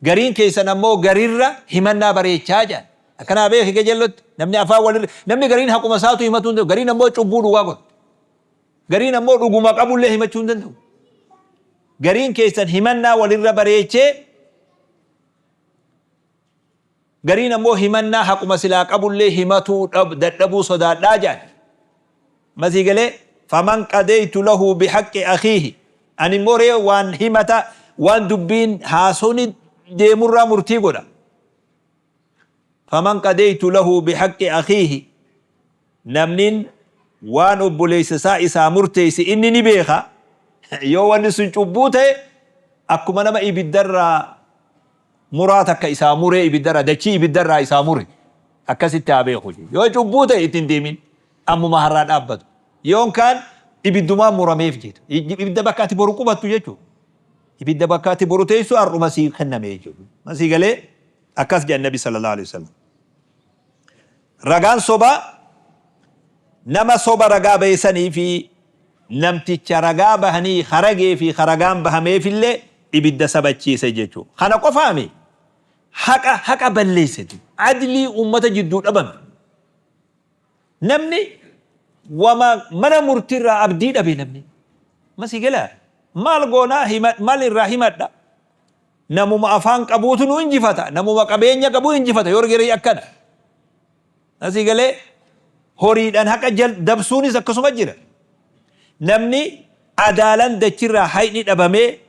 Gariin keessan ammoo garirra himannaa bareechaa jedhan. Akkanaa beeki qajeellotti namni afaan walirra, namni gariin haquma isaatu himatuu hin danda'u. Gariin ammoo cubbuu dhugaa godha. Gariin ammoo dhuguma qabullee himachuu hin danda'u. Gariin keessan himannaa walirra bareechee, gariin ammoo himannaa haquma silaa qabullee himatuu dadhabuu sodaadhaa jedhan. Masii galee faman qadaytu lahu bihaqqi akhiihi. Ani immoo ree waan himata, waan dubbiin haasoni deemurraa murtii godha. Faman qadaytu lahu bihaqqi akhiihi. Namnin waan obboleessa isaa isaa murteesse inni ni beeka. Yoo wanni sun cubbuu ta'e, akkuma nama ibiddarraa muraa takka isaa muree, ibiddarraa dachii ibiddarraa isaa mure akkasitti haa beeku. Yoo cubbuu ta'e itti hin deemin, ammuma har'aa dhaabbatu. Yoon kaan ibiddumaan murameef jechuudha. Ibidda bakka ati boru qubattu jechuudha. Ibidda bakka ati boru teessu har'uma sii kenname jechuudha. Masii galee akkas jedhan Nabi sallallahu alaihi wasallam. Ragaan sobaa nama soba ragaa bahe fi namticha ragaa bahanii haragee fi haragaan bahameefillee ibidda sabachiise jechuudha. Kana qofaami, haqa balleessiti. Adlii uummata jidduu dhabame. Namni wama mana murtiirraa abdii dhabe namni. Masii galaa maal goonaa, maal irraa himadha? Namuma afaan qabuutu nu injifata. Namuma qabeenya qabu injifata. Yoo argee akkana. Asii galee horiidhaan haqa dabsuunis akkasuma jira. Namni adaalan dachirraa hayni dhabamee,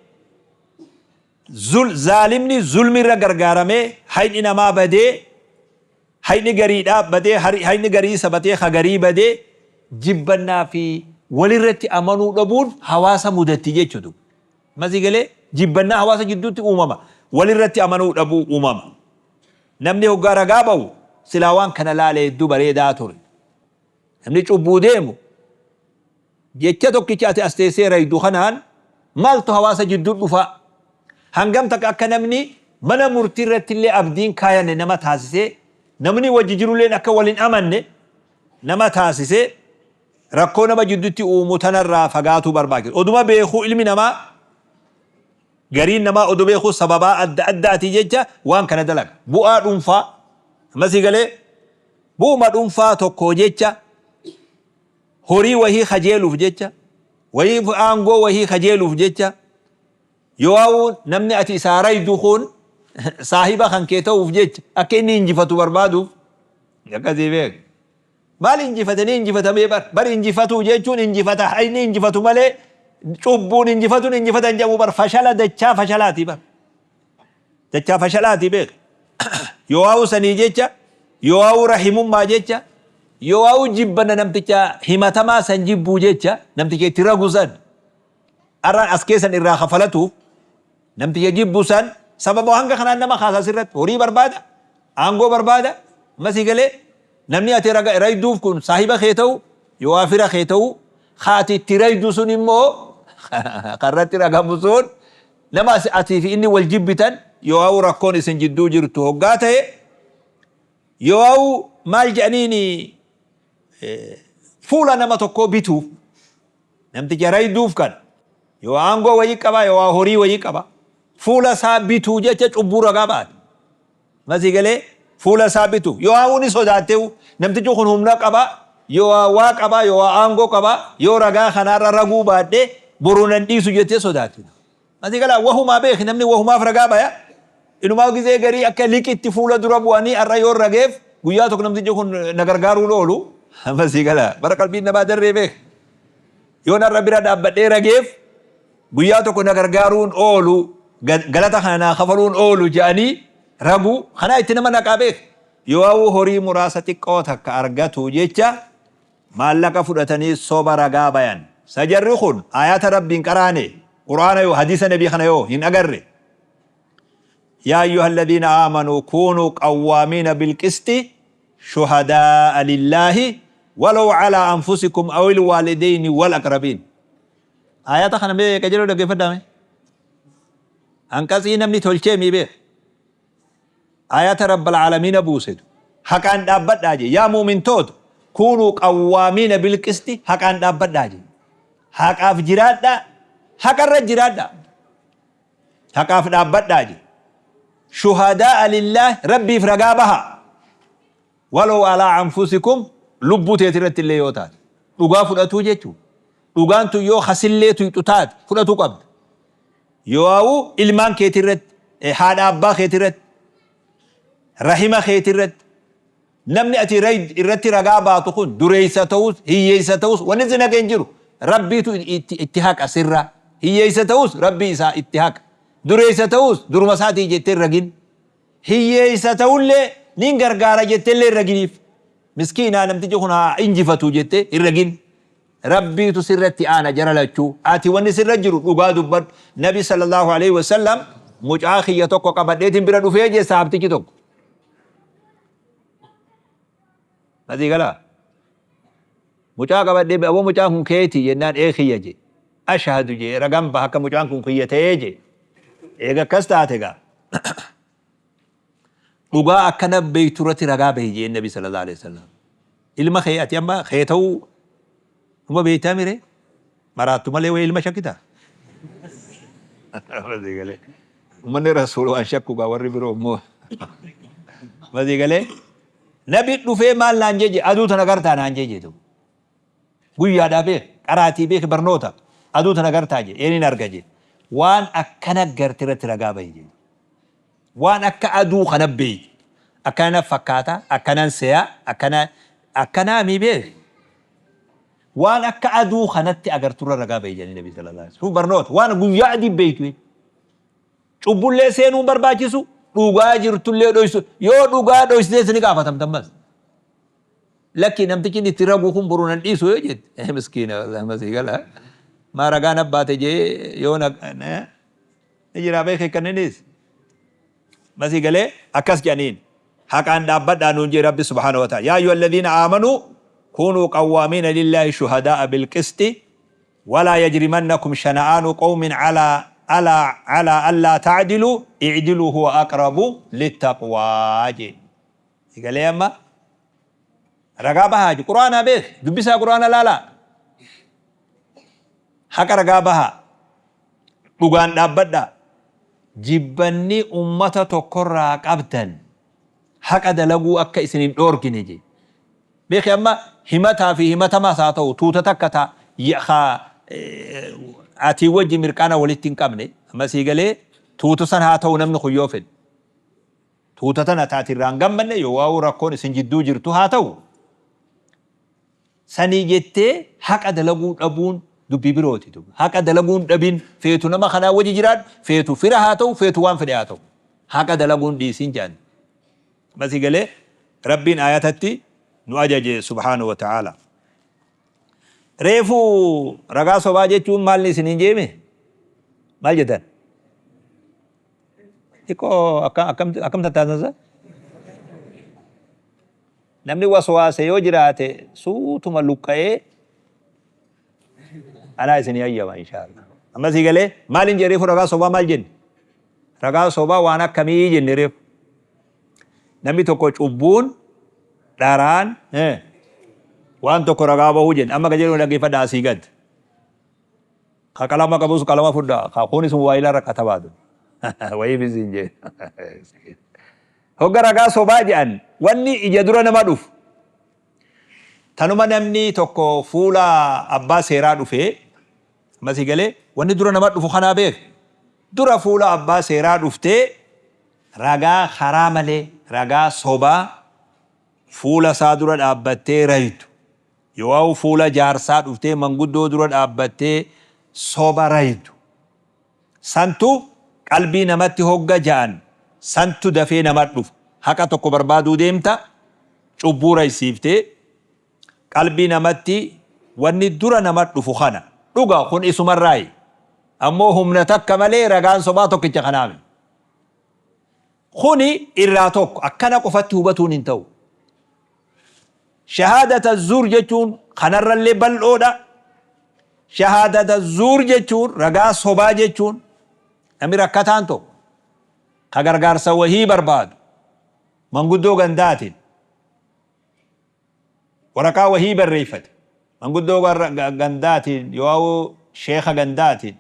zaalimni zulmirra gargaaramee, hayni namaa badee, hayni gariidhaa badee, hayni garii sabatee hagarii badee, jibbannaa fi walirratti amanuu dhabuun hawaasa mudatti jechuudha. Masii galee jibbannaa hawaasa jidduutti uumama. Walirratti amanuu dhabuu uumama. Namni hoggaa ragaa bahu silaa waan kana laalee hedduu bareedaa ture. Namni cubbuu deemu jecha tokkicha ati as teessee raydu kanaan maaltu hawaasa jidduu dhufa? Hangam takka akka namni mana murtii irratti illee abdiin kaayanne nama taasisee, namni wajji jirulleen akka waliin amanne nama taasisee, rakkoo nama jidduutti uumu tanarraa fagaatuu barbaachisa. Oduma beekuu ilmi namaa, gariin namaa oduu beekuu sababaa adda addaatii jecha waan kana dalaga. Bu'aa dhuunfaa, ammasii galee bu'uma dhuunfaa tokko jecha, horii wahii kajeeluuf jecha, wahii aangoo wahii kajeeluuf jecha, yoo namni ati isaa raydu kun saahiba kan kee ta'uuf jecha, akka inni injifatu barbaaduuf akkasii beek. Maal injifatanii injifatamee bar injifatuu jechuun injifata, inni injifatu malee cubbuun injifatuun injifatan jedhamu bar fashala, dachaa fashalaati bar. Dachaa fashalaati beek. Yoo waa'u sanii jecha, yoo waa'u rahimummaa jecha, yoo waa'u jibbana namticha himatamaa san jibbuu jecha, namticha itti ragu san arraan as keessan irraa kafalatuuf namticha jibbu san sababa hanga kanaan nama kaasa. Asirratti horii barbaada, aangoo barbaada. Masii galee namni ati rayduuf kun saahiba kee ta'u, yoo waa fira kee ta'u, haati itti raydu sun immoo karratti ragamu sun nama atii fi inni wal jibbitan, yoo rakkoon isin jidduu jirtu hoggaa ta'e, yoo maal jedhaniini, fuula nama tokkoo bituuf namticha rayduuf kan yoo aangoo wayii qaba, yoo horii wayii qaba, fuula isaa bituu jecha cubbuu ragaa baate. Masii galee fuula isaa bitu yoo haa'uu ni sodaatteewu namtichi kun humna qaba yoo waa qaba yoo aangoo qaba yoo ragaa kanaarra raguu baadhee boruu nan dhiisu jettee sodaatti. Masii galaa wahumaa beeki namni wahumaaf ragaa baya. Inumaa gizee garii akka liqitti fuula dura bu'anii har'a yoo rageef guyyaa tokko namtichi kun na gargaaruun oolu. Masii galaa bara qalbiin namaa darree beek. Yoo narra bira dhaabbadhee rageef guyyaa tokko na gargaaruun oolu galata kana naa kafaluun oolu jedhanii raguu kanaa itti nama naqaa beek. Yoo horii muraasa xiqqoo takka argatu jecha maallaqa fudhatanii soba ragaa bayan. Sajarri kun ayata rabbiin qaraane quraana yoo hadiisa nabii kana yoo hin agarre. يا أيها الذين آمنوا كونوا قوامين بالقسط شهداء لله ولو على أنفسكم أو الوالدين والأقربين. آيات خنا بي كجلو دغ فدامي أنكسي نمني تولشي مي بي آيات رب العالمين بوسد حقان دابت داجي يا مؤمن توت كونوا قوامين بالقسط حقان دابت داجي حق اف جرادا حق الرجرادا حق اف دابت داجي شهداء لله ربي فرقابها ولو على أنفسكم لبو تيترت اللي يوتات dhugaa fudhatuu jechuun dhugaan tun yoo hasillee tuyxu taate fudhatuu qabda. Yoo ilmaan keetirratti haadha abbaa keetirratti rahima keetirratti namni ati irratti ragaa baatu kun dureessa ta'us hiyyeessa ta'us wanni si naqee hin jiru rabbiitu itti haqa sirra hiyyeessa ta'us rabbii isaa itti haqa dureessa ta'us duruma isaatii jettee hin ragin hiyyeessa ta'ullee nin gargaara jetteellee hin raginiif miskiinaa namtichi kun haa injifatu jettee hin ragin rabbiitu sirratti aana jara lachuu ati wanni sirra jiru dhugaa dubbadhu. Nabi sallallahu alaihi wasallam mucaa kiyya tokko qabadheetiin bira dhufee jee sahabtichi tokko masii galaa mucaa qabadhee aboo mucaan kun keeti jennaan ee kiyya jee ashhadu jee ragaan baha akka mucaan kun kiyya ta'ee jee eega akkas taate gaa dhugaa akkana beektu irratti ragaa bahi jee nabi sallallahu alaihi wasallam ilma kee ati amma kee ta'uu numa beektaa mire maraattu malee wayii ilma shakkitaa masii galee ummanni rasuul waan shakku gaa warri biroo immoo masii galee nabi dhufee maal naan jeje aduu tana gartaa naan jeje tu guyyaadhaa beek qaraatii beek barnoota aduu tana gartaa je eenin arga je waan akkana garte irratti ragaa bahi je waan akka aduu kana beek akkana fakkaata akkanan se'a akkana akkanaa mi beek waan akka aduu kanatti agarturra ragaa bahi jedhanii nabi sallallahu alaihi wasallam barnoota waan guyyaa adii beektu cubbullee seenuu barbaachisu dhugaa jirtullee dhoysu yoo dhugaa dhoysitees ni gaafatamta ammas lakki namtichi inni itti ragu kun boru nan dhiisu yoo jette miskiina wallahi masii gala maa ragaan abbaate jee yoo na ni jiraa beeke kanninis masii galee akkas jedhaniin haqaan dhaabbadhaa nuun jee rabbi subhaanahu wa ta'ala yaa ayyuha alladhiina aamanuu kunuu qawwaamiina lillaahi shuhadaa'a bilqisti ولا يجرمنكم شنآن قوم على على على ألا تعدلوا اعدلوا هو أقرب للتقوى جي قال يا أما رقابها قرآن بيت دبسها قرآن لا لا حق رقابها dhugaan dhaabbadha jibbanni ummata tokkorraa qabdan haqa dalaguu akka isin hin dhoorgine je beeki amma himataa fi himatamaas haa ta'u tuuta takka ta ati wajji mirqaana walitti hin qabne amma sii galee tuuta san haa ta'u namni kun yoo fedhe tuuta tana taati irraa hin gammanne yoo waa'uu rakkoon isin jidduu jirtu haa ta'u sanii jettee haqa dalaguu dhabuun dubbii birooti haqa dalaguun dhabin feetu nama kanaa wajji jiraadhu feetu fira haa ta'u feetu waan fedhe haa ta'u haqa dalaguun dhiisin jedhan masii galee rabbiin ayatatti nu ajaje subhaanahu wa ta'ala. Reefu ragaa sobaa jechuun maalni isin hin jeeme maal jettan xiqqoo akkam tattaasansa namni waswaase yoo jiraate suutuma luqqa'ee anaa isinii hayyama inshaallah. Amma sii galee maal hin jedhe reefu ragaa sobaa maal jenne ragaa sobaa waan akkamii jenne reefu namni tokko cubbuun dharaan waan tokko ragaa bahuu jenne amma qajeeluu dhaggeeffadhaa asii gad ka qalama qabus qalama fudhaa ka kunis waayila irra katabaatu wayii bisiin jee Hogga ragaa sobaa je'an wanni ija dura nama dhufu tanuma namni tokko fuula abbaa seeraa dhufee amma sii galee wanni dura nama dhufu kanaa beek dura fuula abbaa seeraa dhuftee ragaa karaa malee ragaa sobaa fuula isaa dura dhaabbattee raytu yoo fuula jaarsaa dhuftee manguddoo dura dhaabbattee soba raytu santu qalbii namatti hogga ja'an santu dafee nama dhufu haqa tokko barbaaduu deemta cubbuu raysiiftee qalbii namatti wanni dura nama dhufu kana dhuga kun isumarraayi ammoo humna takka malee ragaan sobaa tokkicha kanaami kuni irraa tokko akkana qofatti hubatuun hin ta'u shahaadata zuur jechuun kanarrallee bal'oodha shahaadata zuur jechuun ragaa sobaa jechuun namni rakkataan tokko ka gargaarsa wahii barbaadu manguddoo gandaatiin waraqaa wahii barreeffate manguddoo gandaatiin yoo sheeka gandaatiin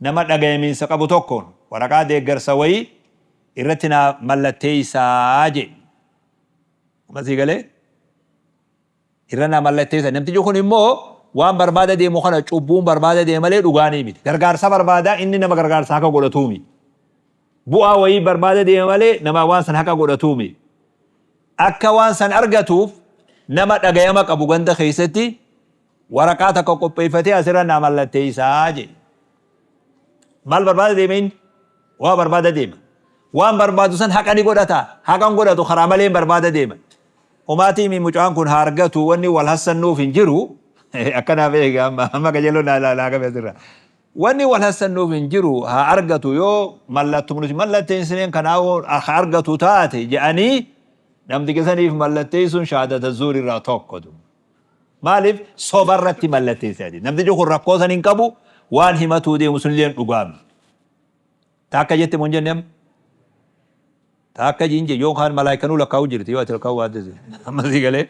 nama dhagayamiinsa qabu tokkoon waraqaa deeggarsa wahii irratti naa mallatteessaa jedhe. Masii galee irra naa mallatteessa namtichi kun immoo waan barbaada deemu kana cubbuun barbaada deema malee dhugaanii miti. Gargaarsa barbaadaa inni nama gargaarsa haqa godhatuumi. Bu'aa wayii barbaada deema malee nama waan san haqa godhatuumi. Akka waan san argatuuf nama dhagayama qabu ganda keessatti waraqaa takka qopheeffatee asirra naa mallatteessaa jedhe. Maal barbaada deema inni? Waa barbaada deema. Waan barbaadu san haqa ni godhata. Haqa hin godhatu karaa malee hin barbaada deema. Homaatii mi mucaan kun haa argatu wanni wal hassannuuf hin jiru. Akkanaaf eega amma amma qajeeloo naa naa qabe asirra. Wanni wal hassannuuf hin jiru haa argatu yoo mallattuma nuti mallatteessineen kanaa haa argatu taate jedhanii namticha saniif mallatteessuun shahaadata zuur irraa tokko. Maaliif sobarratti mallatteesse ati. Namtichi kun rakkoo san hin qabu waan himatuu deemu sunillee hin dhugaami. Taakka jette moo hin jenne amma? Taakka jiin je yookaan malaayikanuu lakkaa'u jirti yoo ati lakkaa'u baattes. Amma sii galee.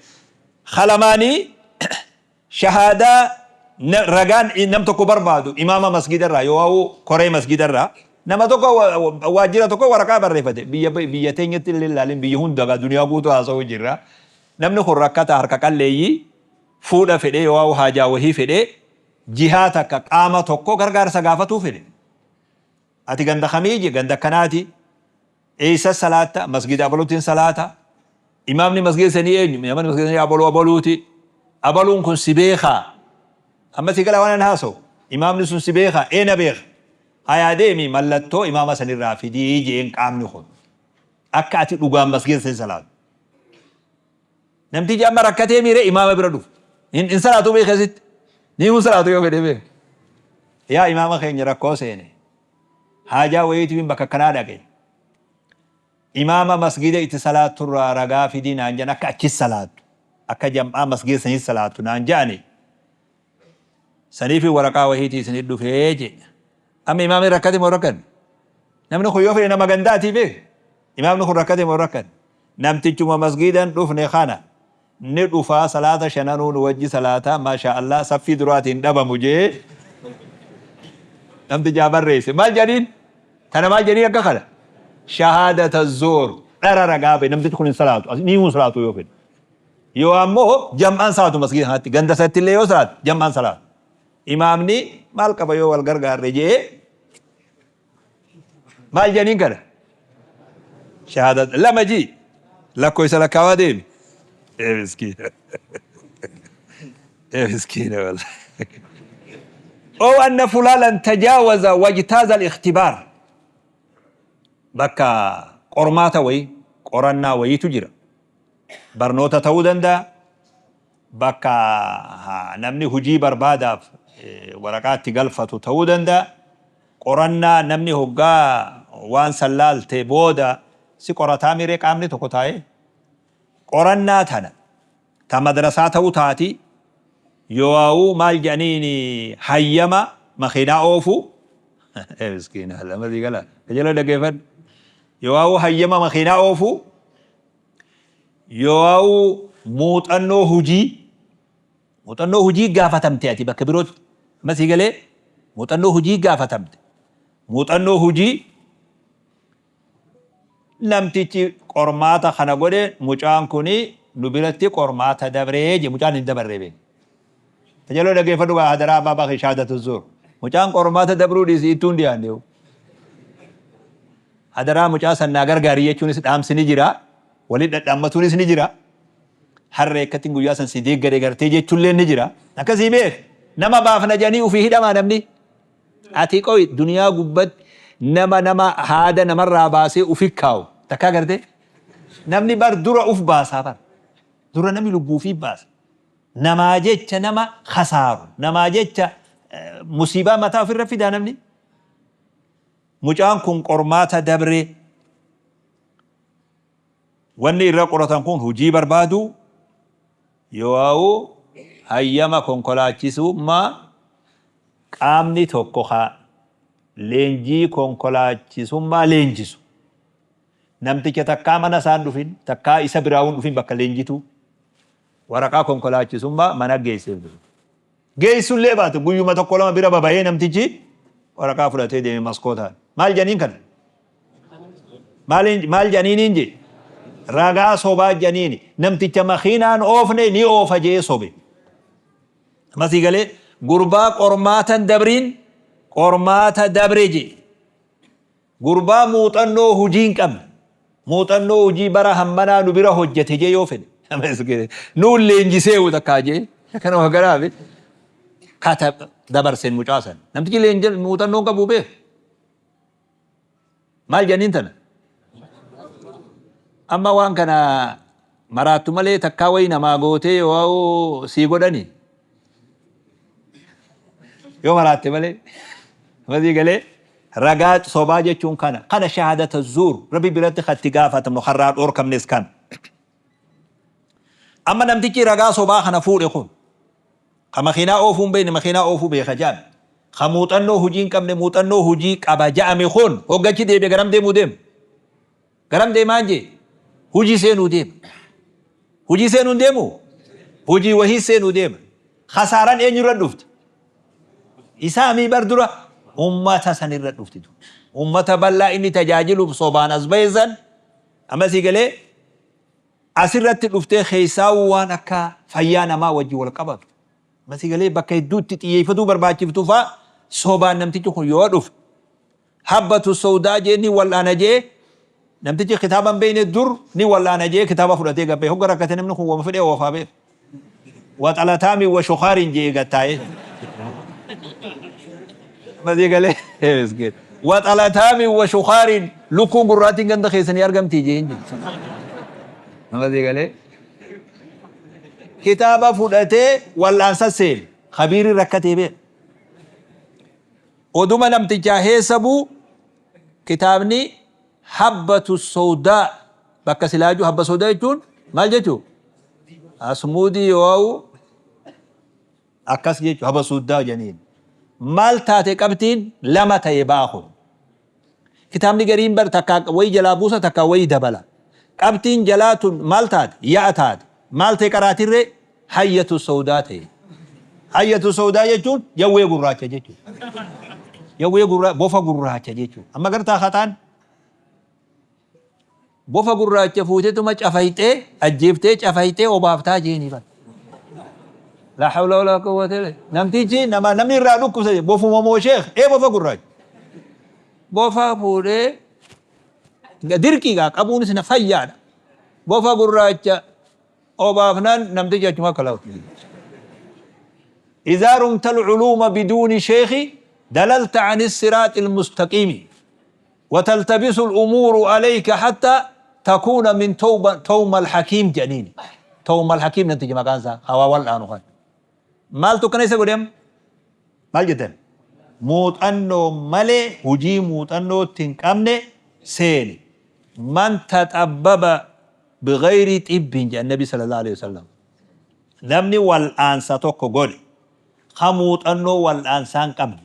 Kalamaanii shahaadaa ragaan nam tokko barbaadu imaama masgiidarraa yoo koree masgiidarraa nama tokko waajjira tokko waraqaa barreeffate biyya biyya teenyatti illee ilaalin biyya hunda gaa duniyaa guutuu haasa'uu jirra. Namni kun rakkata harka qalleeyyii fuudha fedhee yoo haajaa wahii fedhee jihaa takka qaama tokko gargaarsa gaafatuu fedhe. Ati ganda kamii je ganda akkanaati. Eessa salaatta? Masgida abaluutiin salaata. Imaamni masgida sanii eenyu? Imaamni masgida sanii abaluu abaluuti. Abaluun kun si beekaa. Amma si gala waan an haasa'u. Imaamni sun si beekaa? Ee na beeka. Hayaa deemi mallattoo imaama sanirraa fidii jeen qaamni kun. Akka ati dhugaan masgida sanii salaatu. Namtichi amma rakkatee miiree imaama bira dhufu. Hin salaatu beeka asitti. Ni hun salaatu yoo fedhe beeka. Yaa imaama keenya rakkoo seene. Haajaa wayiitiif bakka akkanaa dhaqe. Imaama masgida itti salaatturraa ragaa fidii naan jedhan akka achis salaattu. Akka jam'aa masgida sanis salaattu naan jedhani. Saniifi waraqaa wahiitii isinit dhufee jedhe. Amma imaamni rakkate moo rakkanne? Namni kun yoo fedhe nama gandaatii beeka. Imaamni kun rakkate moo rakkanne? Namtichuma masgiidan dhufne kana ni dhufaa salaata shananuu nu wajji salaataa maashaa Allah saffii duraatiin dhabamu jee namtichaa barreesse. Maal jedhaniin? Tana maal jedhaniin akka kana? Shahaadata zoor dhara ragaa bahe namtichi kun hin salaatu. Ni hin salaatu yoo fedhe. Yoo ammoo jam'aan salaatu masgiida kanatti ganda isatti illee yoo salaatu jam'aan salaatu. Imaamni maal qaba yoo wal gargaarre jee maal jedhaniin kana? Shahaada lama jii lakkoofsa lakkaawaa deemi. Ee miskiina. Ee miskiina wallahi. أو أن فلانا تجاوز واجتاز الاختبار bakka qormaata wayii qorannaa wayiitu jira. Barnoota ta'uu danda'a. Bakka namni hojii barbaadaaf waraqaa itti galfatu ta'uu danda'a. Qorannaa namni hoggaa waan san laalte booda si qorataa miree qaamni tokko taa'ee qorannaa tana ta madrasaa ta'uu taati yoo maal jedhaniin hayyama makiinaa oofuu miskiina lama sii gala jala dhaggeeffadhu yoo hayyama makiinaa oofuu yoo muuxannoo hojii gaafatamte ati bakka birootti amma sii galee muuxannoo hojii gaafatamte muuxannoo hojii Namtichi qormaata kana godhe, mucaan kuni nu biratti qormaata dabree je. Mucaan hin dabarree beeku. Tajaloo dhaggeeffadhu gaa hadaraa abbaa baakii shahaadatu zuur. Mucaan qormaata dabruu dhiisii ittuu hin dhiyaanne. Hadaraa mucaa san naa gargaarii jechuunis dhaamsi ni jira. Walitti dhadhaammatuunis ni jira. Harree akkattiin guyyaa san si deeggare gartee jechuullee ni jira. Akkasii beek. Nama baafna jedhanii ofii hidhamaa namni. Ati qoy duniyaa gubbatti nama nama haada namarraa baasee ufi kaawu takkaa gartee? Namni bar dura uf baasaa bar. Dura namni lubbuu ufii baasa. Namaa jecha nama khasaaru, namaa jecha musiibaa mataa ofirra fidaa namni. Mucaan kun qormaata dabree. Wanni irra qoratan kun hujii barbaaduu yooauu hayyama konkolaachisummaa qaamni tokko ka leenjii konkolaachisummaa leenjisu namticha takkaa mana isaa hin dhufin takkaa isa biraawuu hin dhufin bakka leenjituu waraqaa konkolaachisummaa mana geesseef dhufe. Geessullee baatu guyyuma tokko lama bira babahee namtichi waraqaa fudhatee deeme maskootaan. Maal jedhaniin kana? Maaliin maal jedhaniiniin jee? Ragaa sobaa jedhaniini. Namticha makiinaan oofne ni oofa jee sobe. Amma sii galee gurbaa qormaatan dabriin qormaata dabre jee. Gurbaa muuxannoo hujii hin qabne, muuxannoo hujii bara hammanaa nu bira hojjate jee yoo fedhe, nuun leenjiseewu takkaa jee, kanuma garaafi kata dabarsen mucaa san. Namtichi leenja muuxannoo hin qabuu beek. Maal jedhaniin tana? Amma waan kana maraattu malee takkaa wayi namaa gootee yoo sii godhani. Yoo maraatte malee. Masii galee ragaa sobaa jechuun kana. Kana shahaadata zuur. Rabbi biratti kan itti gaafatamnu karraa dhoorkamnes kana. Amma namtichi ragaa sobaa kana fuudhe kun ka makiinaa oofuu hin beekne makiinaa oofuu beeka ja'ame. Ka muuxannoo hujii hin qabne muuxannoo hujii qaba ja'ame kun hoggachi deebi'e garam deemuu deema? Garam deemaan jee? Hujii seenuu deema. Hujii seenuu hin deemuu? Hujii wahii seenuu deema. Khasaaran eenyurra dhufti? Isaa mii bar dura ummata sanirra dhufti. Ummata bal'aa inni tajaajiluuf sobaan as bahe san amma sii galee asirratti dhuftee keessaawuu waan akka fayyaa namaa wajjin wal qabatu. Amma sii galee bakka hedduutti xiyyeeffatuu barbaachiftu faa sobaan namtichi kun yoo dhufe Habbatu sowdaa jee ni wal'aana jee namtichi kitaaba hin beeyne dur ni wal'aana jee kitaaba fudhatee gad bahe. Hogga rakkate namni kun wama fedhe oofaa beeka. Waxalataami wa shukaarin jee gad taa'ee. Masii galee miskiin. Waxalataami wa shukaarin lukkuun gurraattiin ganda keessanii argamtii jee hin jiru. Masii galee. Kitaaba fudhatee wal'aansa seene. Kabiirri rakkatee beeka. Oduma namtichaa heesabuu kitaabni habbatu sowdaa bakka silaa jiru habba sowdaa jechuun maal jechuu? Asmuudii yoo'u akkas jechu habba suuddaa jedhaniin. Maal taate qabxiin lama ta'e ba'a kun. Kitaabni gariin bar takkaa wayii jalaa buusa takkaa wayii dabala. Qabxiin jalaa tun maal taate? Ya'a taate. Maal ta'e qaraatirree? Hayyatu sowdaa ta'e. Hayyatu sowdaa jechuun jawwee gurraacha jechuudha. Jawwee gurraa bofa gurraacha jechuudha. Amma gartaa haxaan bofa gurraacha fuutetuma cafayxee ajjeeftee cafayxee obaaftaa jeenii bara. La hawla wala quwwata illa Namtichi nama namni irraa dhukkubsate bofuma moo sheekh ee bofa gurraacha. Bofa fuudhee dirqii gaa qabuunis na fayyaadha. Bofa gurraacha obaafnaan namtichi achuma akka lafa. Izaa rumta al-culuuma biduuni sheekhi dalalta ani siraaxi al-mustaqiimi wa taltabisu al-umuuru alayka hatta takuuna min tawma al-hakiim jedhaniini. Tawma al-hakiim namtichi maqaan isaa hawaa wal'aanu kan. Maaltu akkana isa godhe amma? Maal jettan? Muuxannoo malee hujii muuxannootti hin qabne seene. Man taxabbaba bighayri xibbin jedhan Nabi sallallahu alaihi wasallam. Namni wal'aansa tokko godhe ka muuxannoo wal'aansaa hin qabne.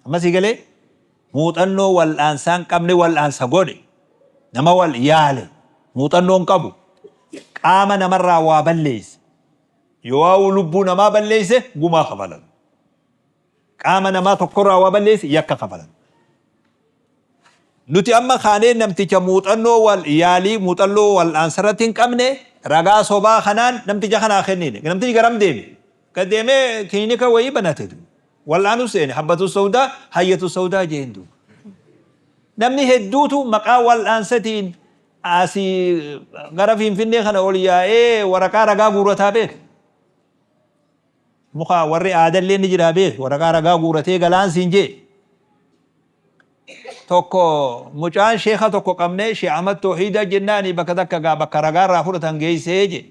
Amma sii galee? Muuxannoo wal'aansaa hin qabne wal'aansa godhe. Nama wal yaale muuxannoo hin qabu. Qaama namarraa waa balleesse. Yoo lubbuu namaa balleesse gumaa kafalan. Qaama namaa tokkorraa waa balleesse yakka kafalan. Nuti amma kaanee namticha muuxannoo wal yaalii muuxannoo wal'aansarratti hin qabne ragaa sobaa kanaan namticha kanaa kennine. Namtichi garam deeme? Gad deemee kilinika wayii banate. Wal'aanuu seene habbatu sawdaa hayyatu sawdaa jeen duuba. Namni hedduutu maqaa wal'aansatiin asii gara Finfinnee kana ol yaa'ee waraqaa ragaa guurataa beeka. Muka warri aadallee ni jiraa beek waraqaa ragaa guuratee galaan siin jee. Tokko mucaan sheeka tokko qabnee Sheekh Ahmad Toohiida jennaani bakka takka gaa bakka ragaa irraa fudhatan geessee je.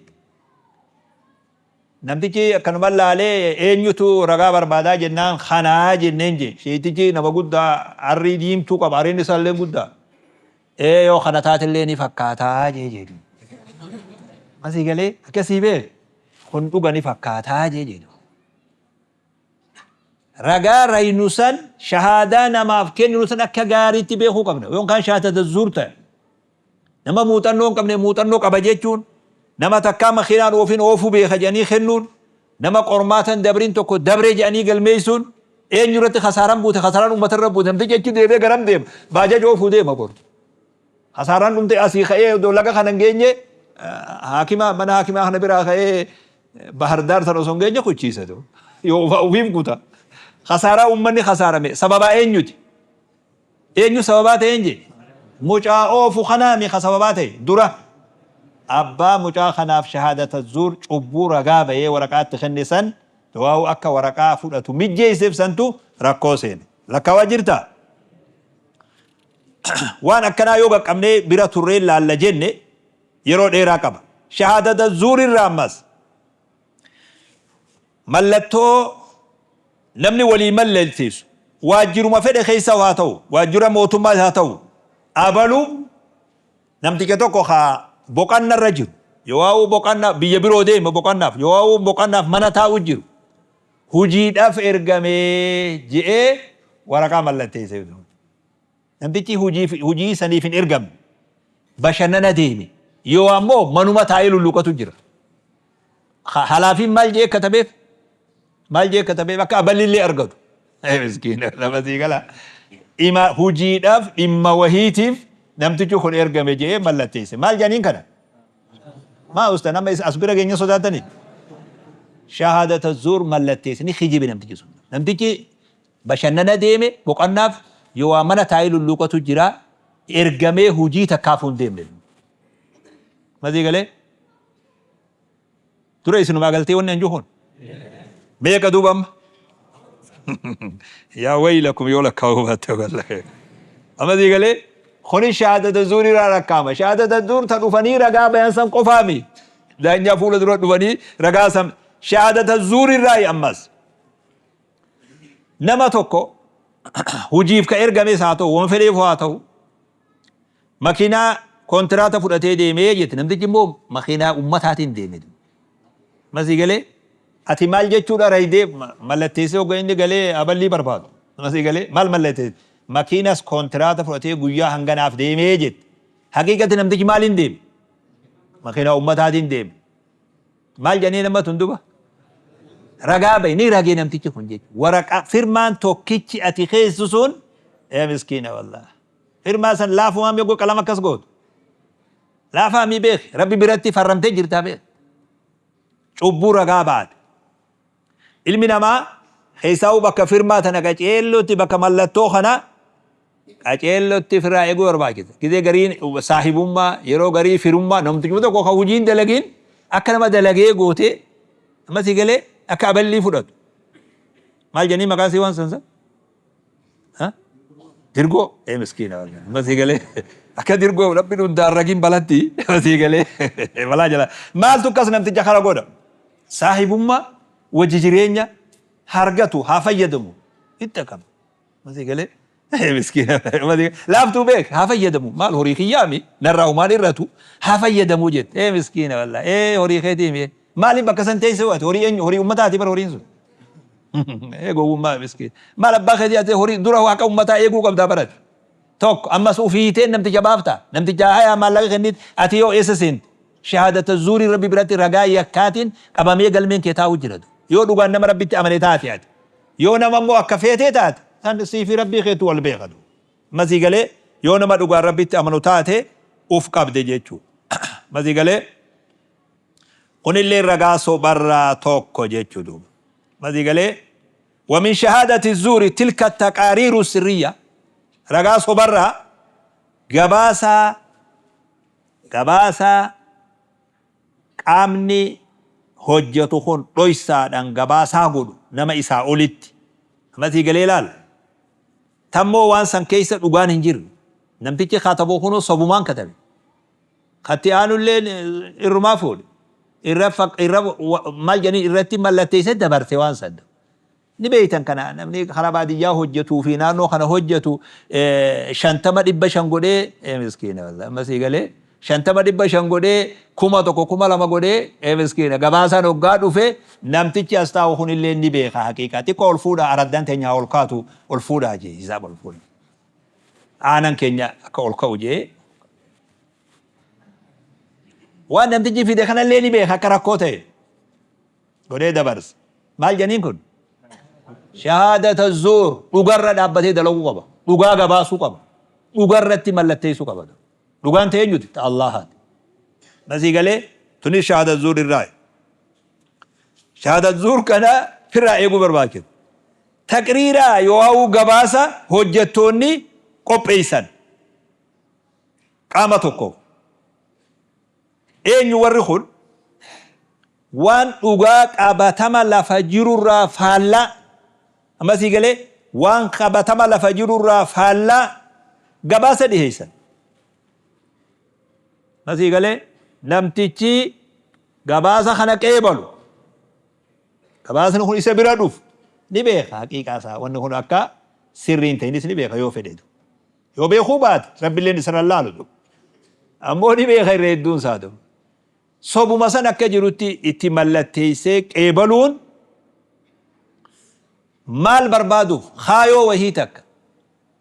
Namtichi akkanuma laalee eenyutu ragaa barbaadaa jennaan kanaa jenneen je. Sheetichi nama guddaa arrii diimtuu qaba arriin isaallee guddaa. Ee yoo kana taatellee ni fakkaataa jee jedhu. Asii galee akkasii beek kun dhuga ni fakkaataa jee jedhu. Ragaa raynu san shahaadaa namaaf kenninu san akka gaariitti beekuu qabna. Yookaan shahaadata zuur ta'e. Nama muuxannoo hin qabne muuxannoo qaba jechuun, nama takkaa makiinaan oofin oofuu beeka jedhanii kennuun, nama qormaatan dabrin tokko dabre jedhanii galmeessuun eenyu irratti kasaaraan buute, kasaaraan uummata irra buute, namtichi achi deemee garam deema, baajaaj oofuu deema boru. Kasaaraan dhumte asii ka'ee odoo laga kana hin geenye haakima mana haakimaa kana biraa ka'ee Bahardaar sana osoo hin geenye kuchiisa. Yoo ofiif kuta. Kasaaraa uummanni kasaarame sababaa eenyuti? Eenyu sababaa ta'een jee? Mucaa oofu kanaami ka sababaa ta'e dura. Abbaa mucaa kanaaf shahaadata zuur cubbuu ragaa bahee waraqaatti kenne san waa'u akka waraqaa fudhatu mijjeesseef santu rakkoo seene. Lakkaawaa jirtaa? Waan akkanaa yoo qaqqabnee bira turree laalla jenne yeroo dheeraa qaba. Shahaadata zuur irraa ammas mallattoo namni walii mallatteessu waajjiruma fedhe keessa haa ta'u, waajjira mootummaa haa ta'u, abalu namticha tokko haa boqanna irra jiru, yoo boqanna biyya biroo deema boqannaaf, yoo boqannaaf mana taa'u jiru, hujiidhaaf ergamee je'ee waraqaa mallatteesse. Namtichi hujii saniif hin ergamne. Bashannana deeme. Yoo ammoo manuma taa'ee lulluqatu jira. Halaafiin maal jee katabeef? Maal jee katabeef? Akka aballi argatu. Miskiina lafa sii gala. Ima hujiidhaaf dhimma wahiitiif namtichi kun ergame jee mallatteesse. Maal jedhaniin kana? Maa usta nama as bira geenya sodaatanii? Shahaadata zuur mallatteesse ni kijibe namtichi sun. Namtichi bashannana deeme boqannaaf yoo waa mana taa'ee lulluqatu jira ergamee hujii takkaafuu hin deemne. Masii galee? Dura isinumaa galtee wanni anju kun? Meeqa duuba amma? Yaa waylakum yoo lakkaa'uu baatte wallahi. Amma sii galee? Kuni shahaadata zuur irraa lakkaa'ama. Shahaadata zuur ta dhufanii ragaa bayan san qofaami. Daanyaa fuula dura dhufanii ragaa san shahaadata zuur irraa ammas. Nama tokko hujiif ka ergames haa ta'u, waan fedheef haa ta'u, makiinaa kontiraata fudhatee deemee jette. Namtichi immoo makiinaa ummataatiin deeme. Masii galee ati maal jechuudha raydee mallatteessee hogga inni galee aballii barbaadu. Masii galee maal mallatteesse? Makiinas kontiraata fudhatee guyyaa hanganaaf deemee jette. Haqiiqatti namtichi maaliin deeme? Makiinaa ummataatiin deeme. Maal jedhanii nama tun duba? Ragaa bahi ni ragee namtichi kun jechuudha. Waraqaa firmaan tokkichi ati keessu sun ee miskiina wallah. Firmaa san laafumaa mee qalama akkas gootu. Laafaa mi beeki rabbi biratti farramtee jirtaa beeki. Cubbuu ragaa baate. Ilmi namaa keessaa'uu bakka firmaa tana qaceellotti bakka mallattoo kana qaceellotti firraa eeguu barbaachisa. Gizee gariin saahibummaa yeroo garii firummaa namtichi tokko kan hojii hin dalagiin akka nama dalagee gootee amma si galee akka aballii fudhatu. Maal jedhanii maqaa isii waan sansa? Dirgoo? Ee miskiina wallahi. Amma si galee akka dirgoo rabbi nun daarragiin balatti amma si galee balaa jala. Maaltu akkas namticha kana godha? Saahibummaa wajji jireenya hargatu haa fayyadamu. Ittaqama. Amma si galee miskiina laaftuu beek haa fayyadamu. Maal horii kiyyaami narraa humaan irratu haa fayyadamu jette. Ee miskiina wallahi. Ee horii keetii mi'e. Maaliif bakka san teessee ati horii eenyu horii ummataati bara horiin sun. Ee gowwummaa miskiin. Maal abbaa keetii ati horii dura haqa ummataa eeguu qabdaa barate. Tokko ammas ufiiteen namticha baafta. Namticha hayaa maallaqa kennit ati yoo eessa seente. Shahaadata zuurii rabbi biratti ragaa yakkaatiin qabamee galmeen kee taa'u jira. Yoo dhugaan nama rabbitti amane taate ati. Yoo nama immoo akka feetee taate san siifi rabbii keetu wal beekatu. Masii galee Yoo nama dhugaan Rabbitti amanu taate uf qabde jechuudha. Masii galee kunillee ragaa sobarraa tokko jechuudha. Masii galee ومن شهادة الزور تلك التقارير السرية، ragaa sobarraa gabaasa qaamni hojjetu kun dhoysaadhaan gabaasaa godhu nama isaa olitti. Masii galee ilaala. Tammoo waan san keessa dhugaan hin jirre. Namtichi katabuu kunuu sobumaan katabe. Katti aanulleen irrumaa fuudhe. Irra maal jedhanii irratti mallatteessee dabarte waan san. Ni beeytan kana, namni karaa baadiyyaa hojjetuu fi naannoo kana hojjetu 50 500 godhee, miskiina, ammasii galee 50 500 godhee, 1000 2000 godhee, miskiina, gabaasaan hoggaa dhufe namtichi as taa'u kunillee ni beeka haqiiqaa. Xiqqoo ol fuudha, araddaan teenya ol kaatu, ol fuudhaa jee, hisaaba ol fuudha. Aanan keenya akka ol ka'u jee, waan namtichi fide kanallee ni beeka, akka rakkoo ta'e godhee dabarsa. Maal jedhaniin kun? Shahaadata zuur. Dhugarra dhaabbatee dalaguu qaba. Dhugaa gabaasuu qaba. Dhugarratti mallatteessuu qaba. Dhugaan ta'e eenyuti? Ta Allahaati. Masii galee tunis shahaada zuur irraa. Shahaada zuur kana firraa eeguu barbaachisa. Taqriiraa yoo gabaasa hojjettoonni qopheessan qaama tokko. Eenyu warri kun? Waan dhugaa qabatama lafa jirurraa faallaa, ammasii galee, waan qabatama lafa jirurraa faallaa gabaasa dhiheessan. Masii galee namtichi gabaasa kana qeebalu, gabaasni kun isa bira dhufu, ni beeka haqiiqaa isaa. Wanni kun akka sirrii hin ta'inis ni beeka yoo fedhetu. Yoo beekuu baate Rabbiilleen isarra laalu, ammoo ni beeka irra hedduun isaa. Sobuma san akka jirutti itti mallatteessee qeebaluun maal barbaaduuf? Kaayoo wahii takka,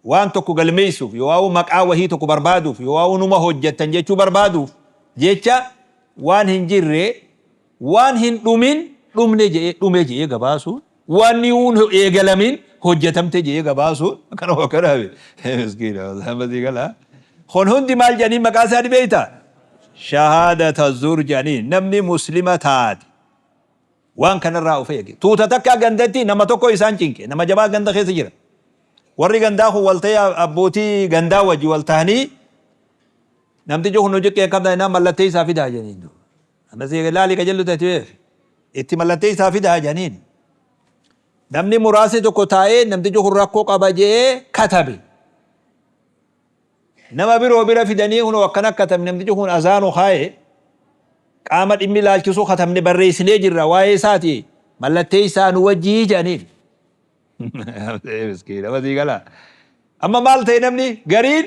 waan tokko galmeessuuf, yoo maqaa wahii tokko barbaaduuf, yoo numa hojjettan jechuu barbaaduuf jecha, waan hin jirre, waan hin dhumin dhumne jedhee, dhume jedhee gabaasuun, waan hin eegalamin hojjetamte jedhee gabaasuun, kana kana miskiina. Kun hundi maal jedhanii maqaa isaa beektaa? Shahaadata zuur jedhanii. Namni Muslima taate waan kanarraa of eege. Tuuta takka gandatti nama tokko isaan cinqe, nama jabaa ganda keessa jira. Warri gandaa kun walta'ee abbootii gandaa wajji wal ta'anii, namtichi kun hojii qe'ee qabda innaan mallattee isaa fidaa jedhaniin. Ammas laalii qajeellu ta'e itti mallattee isaa fidaa jedhaniin. Namni muraasni tokko taa'ee namtichi kun rakkoo qaba jedhee katabe. Nama biroo bira fidanii, kun akkana katabne, namtichi kun azaanu kaa'e, qaama dhimmi ilaalchisuu katabne, barreessinee jirra, waa'ee isaati mallattee isaa nu wajjii jedhaniin. Amma maal ta'e? Namni gariin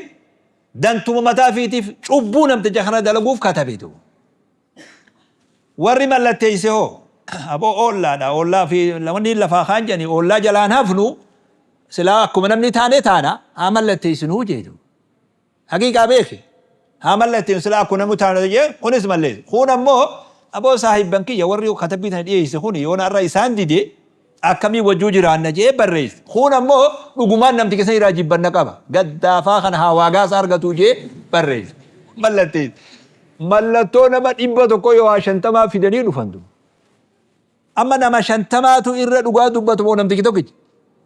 dantuma mataa fiitiif cubbuu namticha kana dalaguuf katabetu. Warri mallatteesse hoo, aboo oollaadha, oollaa fi wanni lafaa kaan jedhanii oollaa jalaan hafnu, silaa akkuma namni taane taana, haa mallatteessinuu jedhu. Haqiiqaa beeki. Haa mallatteessu, silaa akkuma namni taane jee, kunis malleesse. Kun ammoo, aboo saahibban kiyya warri katabbii tana dhiyeesse kun yoo narra isaan dide akkamii wajjuu jiraanna jee barreesse. Kun ammoo dhugumaan namti keessa irraa jibbanna qaba. Gaddaafaa kana haa waagaasa argatu jee barreesse. Mallatteesse. Mallattoo nama 100 yoo 50 fidanii dhufan. Amma nama 50tu irra dhugaa dubbatu moo namtichi tokkichi?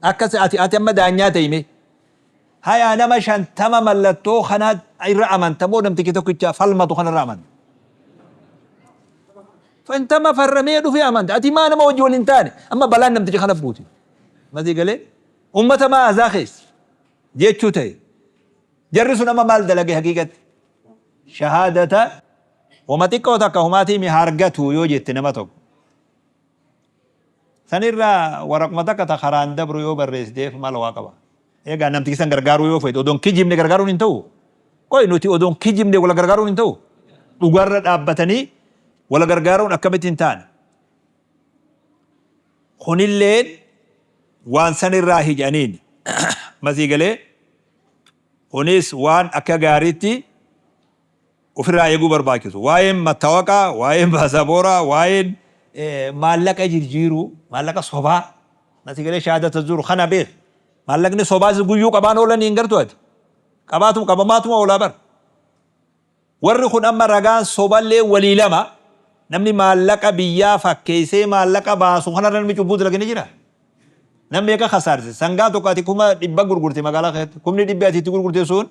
Akkas ati amma daanyaa ta'ime. Hayaa, nama 50 mallattoo kana irra amanta moo namtichi tokkicha falmatu kanarra amanta? 50 farramee dhufee amanta. Ati maa nama wajji waliin taane? Amma balaan namticha kana buuti. Masii galee ummata maa azaa keessa jechuu ta'e. Jarri sun amma maal dalage haqiiqatti? Shahaadata wama xiqqoo takka humaatii mi hargatu yoo jette nama tokko. Sanirraa waraquma takka ta karaan dabru yoo barreessiteef maal waa qaba? Egaa namtichi san gargaaruu yoo fedhe, odoon kijibne gargaaruun hin ta'u. Qoy, nuti odoon kijibne wal gargaaruun hin ta'u. Dhugarra dhaabbatanii wal gargaaruun akkamitti hin taane? Kunilleen waan sanirraa hijaniin. Masii galee kunis waan akka gaariitti ofirraa eeguu barbaachisu. Waa'een mattawaqaa, waa'een baasabooraa, waa'een maallaqa jijjiiruu, maallaqa sobaa. Masii galee shahaadata zuur kana beek. Maallaqni sobaas guyyuu qabaan oolan hin gartu ati. Qabaatum qabamaatuma oolaa bar. Warri kun amma ragaan soballee walii lama namni maallaqa biyyaa fakkeessee maallaqa baasu kanarra namni cubbuu dalage ni jira. Namni meeqa kasaarse sangaa tokko ati 100,000 gurgurte magaalaa keessatti kumni dhibbi ati itti gurgurte sun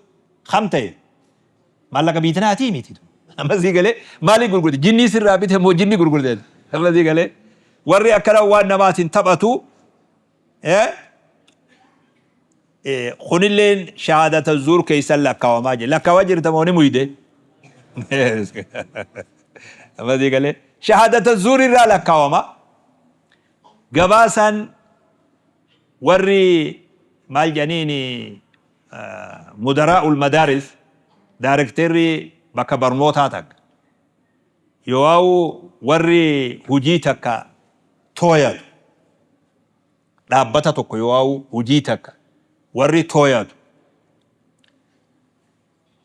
kam ta'e maallaqa biyya tanaatii miti. Amma sii galee maaliif gurgurte jinnii sirraa bite moo jinni gurgurte amma sii galee warri akkana waan namaatiin taphatu Kunilleen shahaadata zuur keessan lakkaawamaa jira. Lakkaawaa jirta moo ni muyde? Amma sii galee. Shahaadata zuur irraa lakkaawama. Gabaasaan warri maal jedhaniin mudaraa'ul madaaris daarekteerri bakka barnootaa takka yoo'aawu warri hujii takka tooyatu dhaabbata tokko yoo'aawu hujii takka warri tooyatu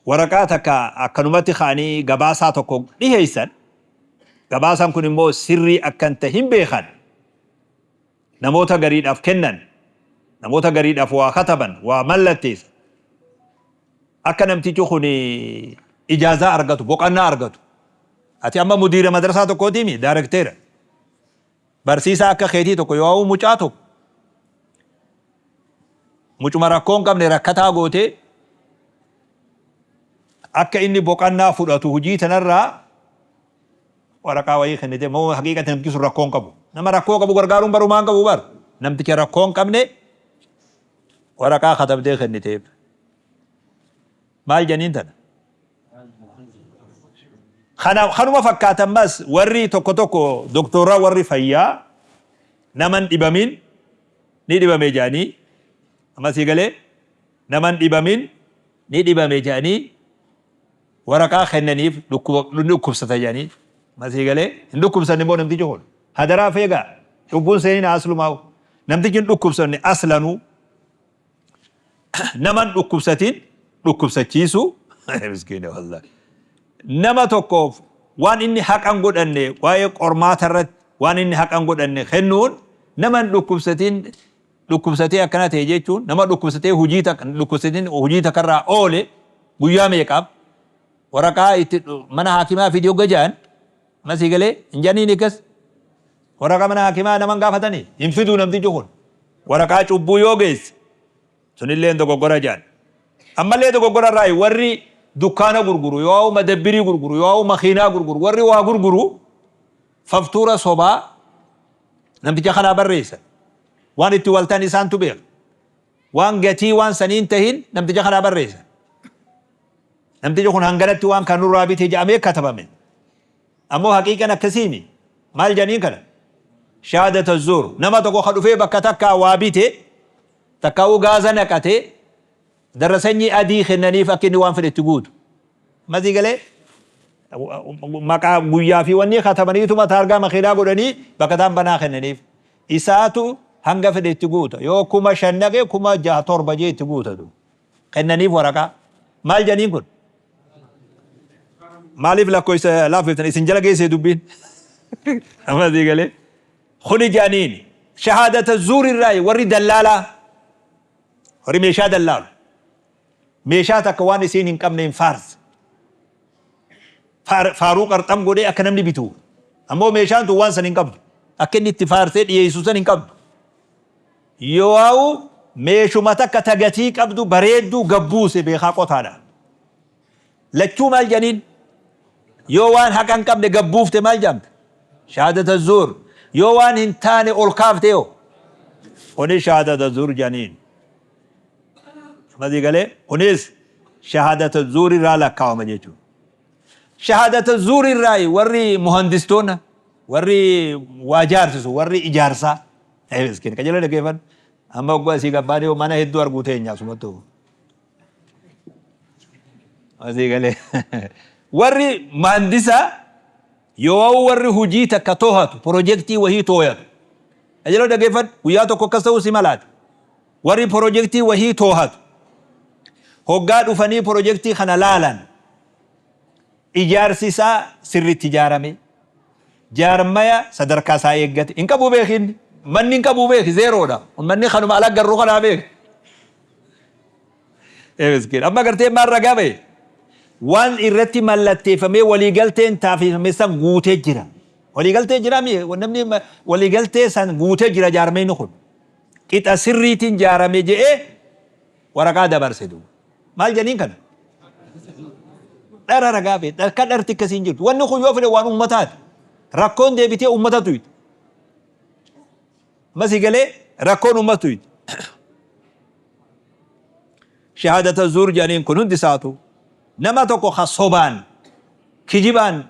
waraqaa takka akkanumatti ka'anii gabaasaa tokko dhiheessan, gabaasaan kun immoo sirrii akka hin tahin beekan, namoota gariidhaaf kennan, namoota gariidhaaf waa kataban, waa mallatteessan, akka namtichi kun ijaazaa argatu, boqannaa argatu. Ati amma mudiira madrasaa tokkootiimi, daarekteera. Barsiisaa akka keetii tokko yoo'uu mucaa tokko mucuma rakkoo hin qabne rakkataa gootee akka inni boqannaa fudhatu hujii tanarraa waraqaa wayii kennite moo haqiiqatti namtichi sun rakkoo hin qabu. Nama rakkoo qabu gargaaruun barumaa hin qabu bar. Namticha rakkoo hin qabne waraqaa katabdee kenniteef. Maal jedhaniin tana? Kana kanuma fakkaata ammas warri tokko tokko doktoorraa warri fayyaa nama hin dhibamin ni dhibame jedhanii amma sii galee nama hin dhibamin ni dhibame jedhanii waraqaa kennaniif dhukkuba ni dhukkubsata jedhanii amma sii galee hin dhukkubsanne immoo namtichi kun hadaraa feegaa cubbuun seenin aslumaa namtichi hin dhukkubsanne aslanuu Nama hin dhukkubsatin dhukkubsachiisuu miskiina wallahi. Nama tokkoof waan inni haqa hin godhanne waa'ee qormaata irratti waan inni haqa hin godhanne kennuun nama hin dhukkubsatin dhukkubsatee akkana ta'e jechuun nama dhukkubsatee hojii takka dhukkubsatin hojii takka irraa oole guyyaa meeqaaf waraqaa itti mana haakimaa fidi hogga ja'an masii galee hin janiin akkas Waraqa mana hakimaa nama hin gaafatanii? Hin fiduu namtichi kun. Waraqaa cubbuu yoo geesse sunilleen dogoggora jedhan. Ammallee dogoggora irraayi warri dukkaana gurguru yoo madabbirii gurguru yoo makiinaa gurguru warri waa gurguru faftuura sobaa namticha kanaa barreessan. Waan itti waltan isaantu beeka. Waan gatii waan sanii hin tahin namticha kanaa barreessan. Namtichi kun hanganatti waan kan nurraa bite jedhamee katabame. Ammoo haqiiqan akkasiimi. Maal jedhaniin kana? Shahaadata zuur. Nama tokko ka dhufee bakka takkaa waa bite, takkaa'uu gaaza naqate, darasanyii adii kennaniif akka inni waan fedhe itti guutu. Masii galee? Maqaa guyyaa fi wanni katabaniituma taargaa makiinaa godhanii bakka taan banaa kennaniif. Isaatu hanga fedhe itti guuta. Yoo 5000 naqe 6000 7 jee itti guutatu. Kennaniif waraqaa. Maal jedhaniin kun? Maaliif lakkoofsa laaffiftan isin jala geessee dubbiin? Amma sii galee. Kuni jedhaniin shahaadata zuur irraa warri dallaalaa warri meeshaa dallaalu meeshaa takka waan isiin hin qabne hin faarsa. Faaruu qarxam godhee akka namni bitu. Ammoo meeshaan tun waan san hin qabdu. Akka inni itti faarsee dhiyeessu san hin qabdu. Yoo'aawu meeshuma takka ta gatii qabdu bareedduu gad buuse beekaa qotaadha. Lachuu maal jedhaniin? Yoo waan haqa hin qabne gad buufte maal jedhamta? Shahaadata zuur. Yoo waan hin taane ol kaafte hoo? Kunis shahaadata zuur jedhaniin. Amma sii galee? Kunis shahaadata zuur irraa lakkaawama jechuudha. Shahaadata zuur irraa warri muhandistoona, warri waa jaarsisu, warri ijaarsaa. Ee miskiin qajeeloo dhaggeeffadhu. Amma oggaa asii gabbaanee mana hedduu arguu teenya asumattu. Asii galee. Warri maandisaa yoo warri hojii takka tohatu pirojektii wahii tooyatu. Qajeeloo dhaggeeffadhu guyyaa tokko akkas ta'uu si malaati. Warri pirojektii wahii toohatu hoggaa dhufanii pirojektii kana laalan Ijaarsi isaa sirriitti ijaarame. Jaarmaya sadarkaa isaa eeggate. Hin qabu beeki inni. Manni hin qabu beeki zeeroodha. Manni kanuma ala garru kanaa beeki. Miskiin. Amma gartee maal ragaa bahe? Waan irratti mallatteeffamee waliigalteen taasifame san guutee jira. Waliigaltee jira mi? Namni waliigaltee san guutee jira jaarmeen kun. Qixa sirriitiin jaarame je'ee waraqaa dabarse duuba. Maal jedhaniin kana? Dhara ragaa bahe. Akka dharti akkasii hin jirtu. Wanni kun yoo fedhe waan uummataati. Rakkoon deebitee uummatatu hidha. Masii galee rakkoon uummatu hidha. Shahaadata zuur jedhaniin kun hundi isaatu nama tokko ka sobaan kijibaan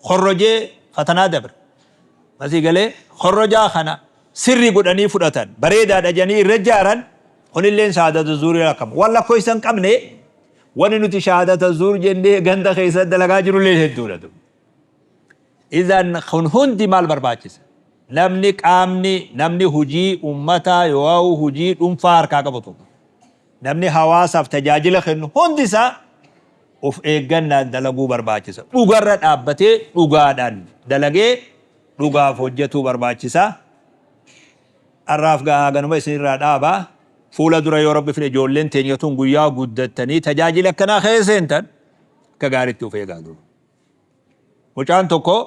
korrojee fatanaa dabre. Masii galee korrojaa kana sirri godhanii fudhatan bareedaadha jedhanii irra jaaran kunilleen shahaadata zuurii lakkaa'ama. Waan lakkoofsa hin qabne wanni nuti shahaadata zuur jennee ganda keessa dalagaa jirullee hedduudha. Idan kun hundi maal barbaachisa? Namni qaamni namni hojii uummataa yoo hojii dhuunfaa harkaa qabu tokko namni hawaasaaf tajaajila kennu hundi isaa of eeggannaan dalaguu barbaachisa. Dhugarra dhaabbatee dhugaadhaan dalagee dhugaaf hojjetuu barbaachisa. Har'aaf gahaa ganuma isinirraa dhaabaa. Fuula dura yoo Rabbi fedhe ijoolleen teenya tun guyyaa guddattanii tajaajila akkanaa keessa seentan akka gaariitti of eegaa jiru. Mucaan tokko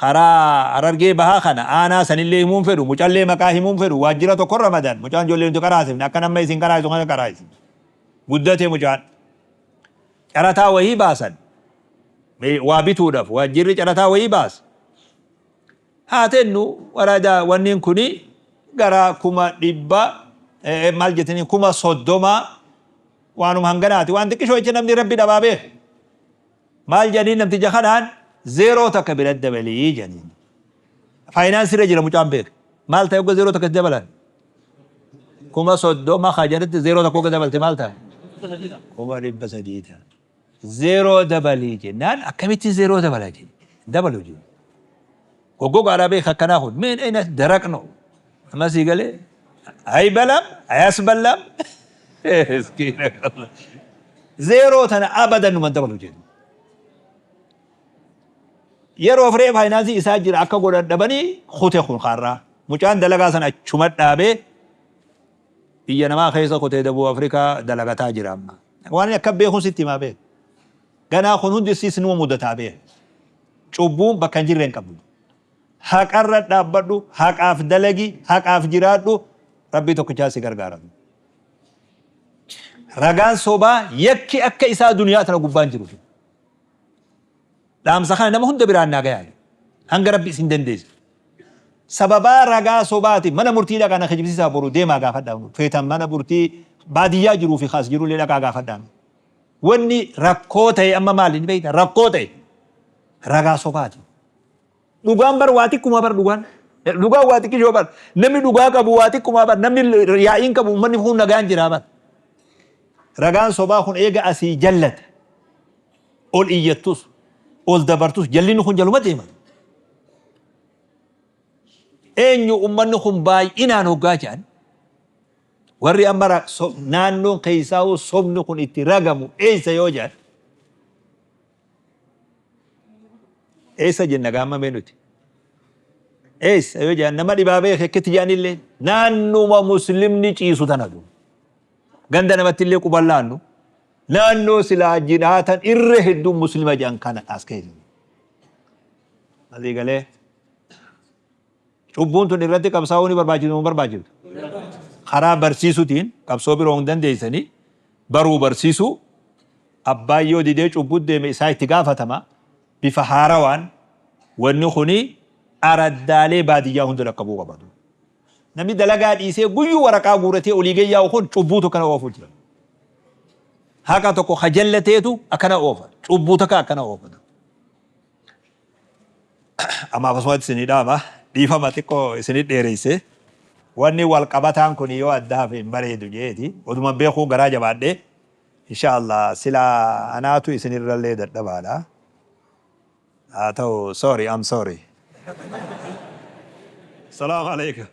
karaa Harargee bahaa kana aanaa sanillee himuun fedhu mucallee maqaa himuun fedhu waajjira tokko ramadan mucaan ijoollee nuti qaraasifne akka nama isin qaraasu kana qaraasifne. Guddate mucaan. Carataa wayii baasan. Waa bituudhaaf waajjirri carataa wayii baasa. Haa tennu waradaa wanniin kuni gara 100,000 maal jettanii 30,000 waanuma hanganaati waan xiqqishoo jecha namni Rabbi dhabaa beeku. Maal jedhanii namticha kanaan zeeroo takka bira dabalii jedhaniin. Faayinaansii irra jira mucaan beeku. Maal ta'e hogga zeeroo takka dabalan? 30,000 haa jedhanitti zeeroo takka hogga dabalte maal ta'a? 300,000 ta'a. Zeeroo dabalii jennaan akkamitti zeeroo dabala jedhe? Dabalu jedhe. Goggogaadhaa beeka akkanaa kun min ayna daraqno. Amma sii galee aybalam ayasballam. Zeeroo tana abadan numan dabalu jedhe. Yeroo firee faayinaansii isaa jira akka godhan dhabanii kute kun kaarraa. Mucaan dalagaa sana achuma dhaabee biyya namaa keessa kutee Dabuu Afrikaa dalagataa jira amma. Waan akka beekuun sitti himaa beeku. Ganaa kun hundi siis numa mudataa beeku. Cubbuun bakka hin jirre hin qabdu. Haqarra dhaabbadhu, haqaaf dalagi, haqaaf jiraadhu, Rabbii tokkichaa si gargaara. Ragaan sobaa yakki akka isaa duniyaa tana gubbaan jiru. Dhaamsa kana nama hunda biraan naa gayaa. Hanga Rabbi isin dandeessu. Sababaa ragaa sobaati mana murtii dhaqaa na kijibsiisaa boru deemaa gaafadhaa. Feetan mana murtii baadiyyaa jiruu fi kaas jirullee dhaqaa gaafadhaa. Wanni rakkoo ta'e amma maali ni beektaa? Rakkoo ta'e ragaa sobaati. Dhugaan bar waa xiqquma bar dhugaan. Dhugaan waa xiqqishoo bar. Namni dhugaa qabu waa xiqquma bar. Namni yaa'iin qabu uummanni kun nagaan jira bar. Ragaan sobaa kun eega asii jallate. Ol iyyattus ol dabartus jallinni kun jaluma deema. Eenyu uummanni kun baay'inaan hoggaa jedhan warri amma naannoon keessaa sobni kun itti ragamu eessa yoo jedhan eessa jenna gaammamee nuti eessa yoo jedhan nama dhibaa beeke akkitti jedhanillee naannuma muslimni ciisu tanatu ganda namatti illee quban laannu naannoo silaa jiraatan irra hedduun muslima jedhan kana as keessa. Asii galee cubbuun tun irratti qabsaa'uu ni barbaachisu moo barbaachiftu? Karaa barsiisuutiin qabsoo biroo hin dandeessanii baruu barsiisuu abbaan yoo didee cubbuu deeme isaa itti gaafatama bifa haarawaan wanni kuni araddaalee baadiyyaa hunda dhaqqabuu qabatu. Namni dalagaa dhiisee guyyuu waraqaa guuratee olii gayyaa'u kun cubbuutu akkana oofuu jira. Haqa tokko ka jallateetu akkana oofa. Cubbuu takka akkana oofa. Ammaaf asumatti isinii dhaama. Dhiifama xiqqoo isinii dheereyse. Wanni wal qabataan kun yoo adda hafe hin bareedu jeeti. Oduma beekuu garaa jabaadhe. Insha Allah silaa anaatu isinirrallee dadhabaadha. Haa ta'u sorry, I'm sorry. Salaamu alaikum.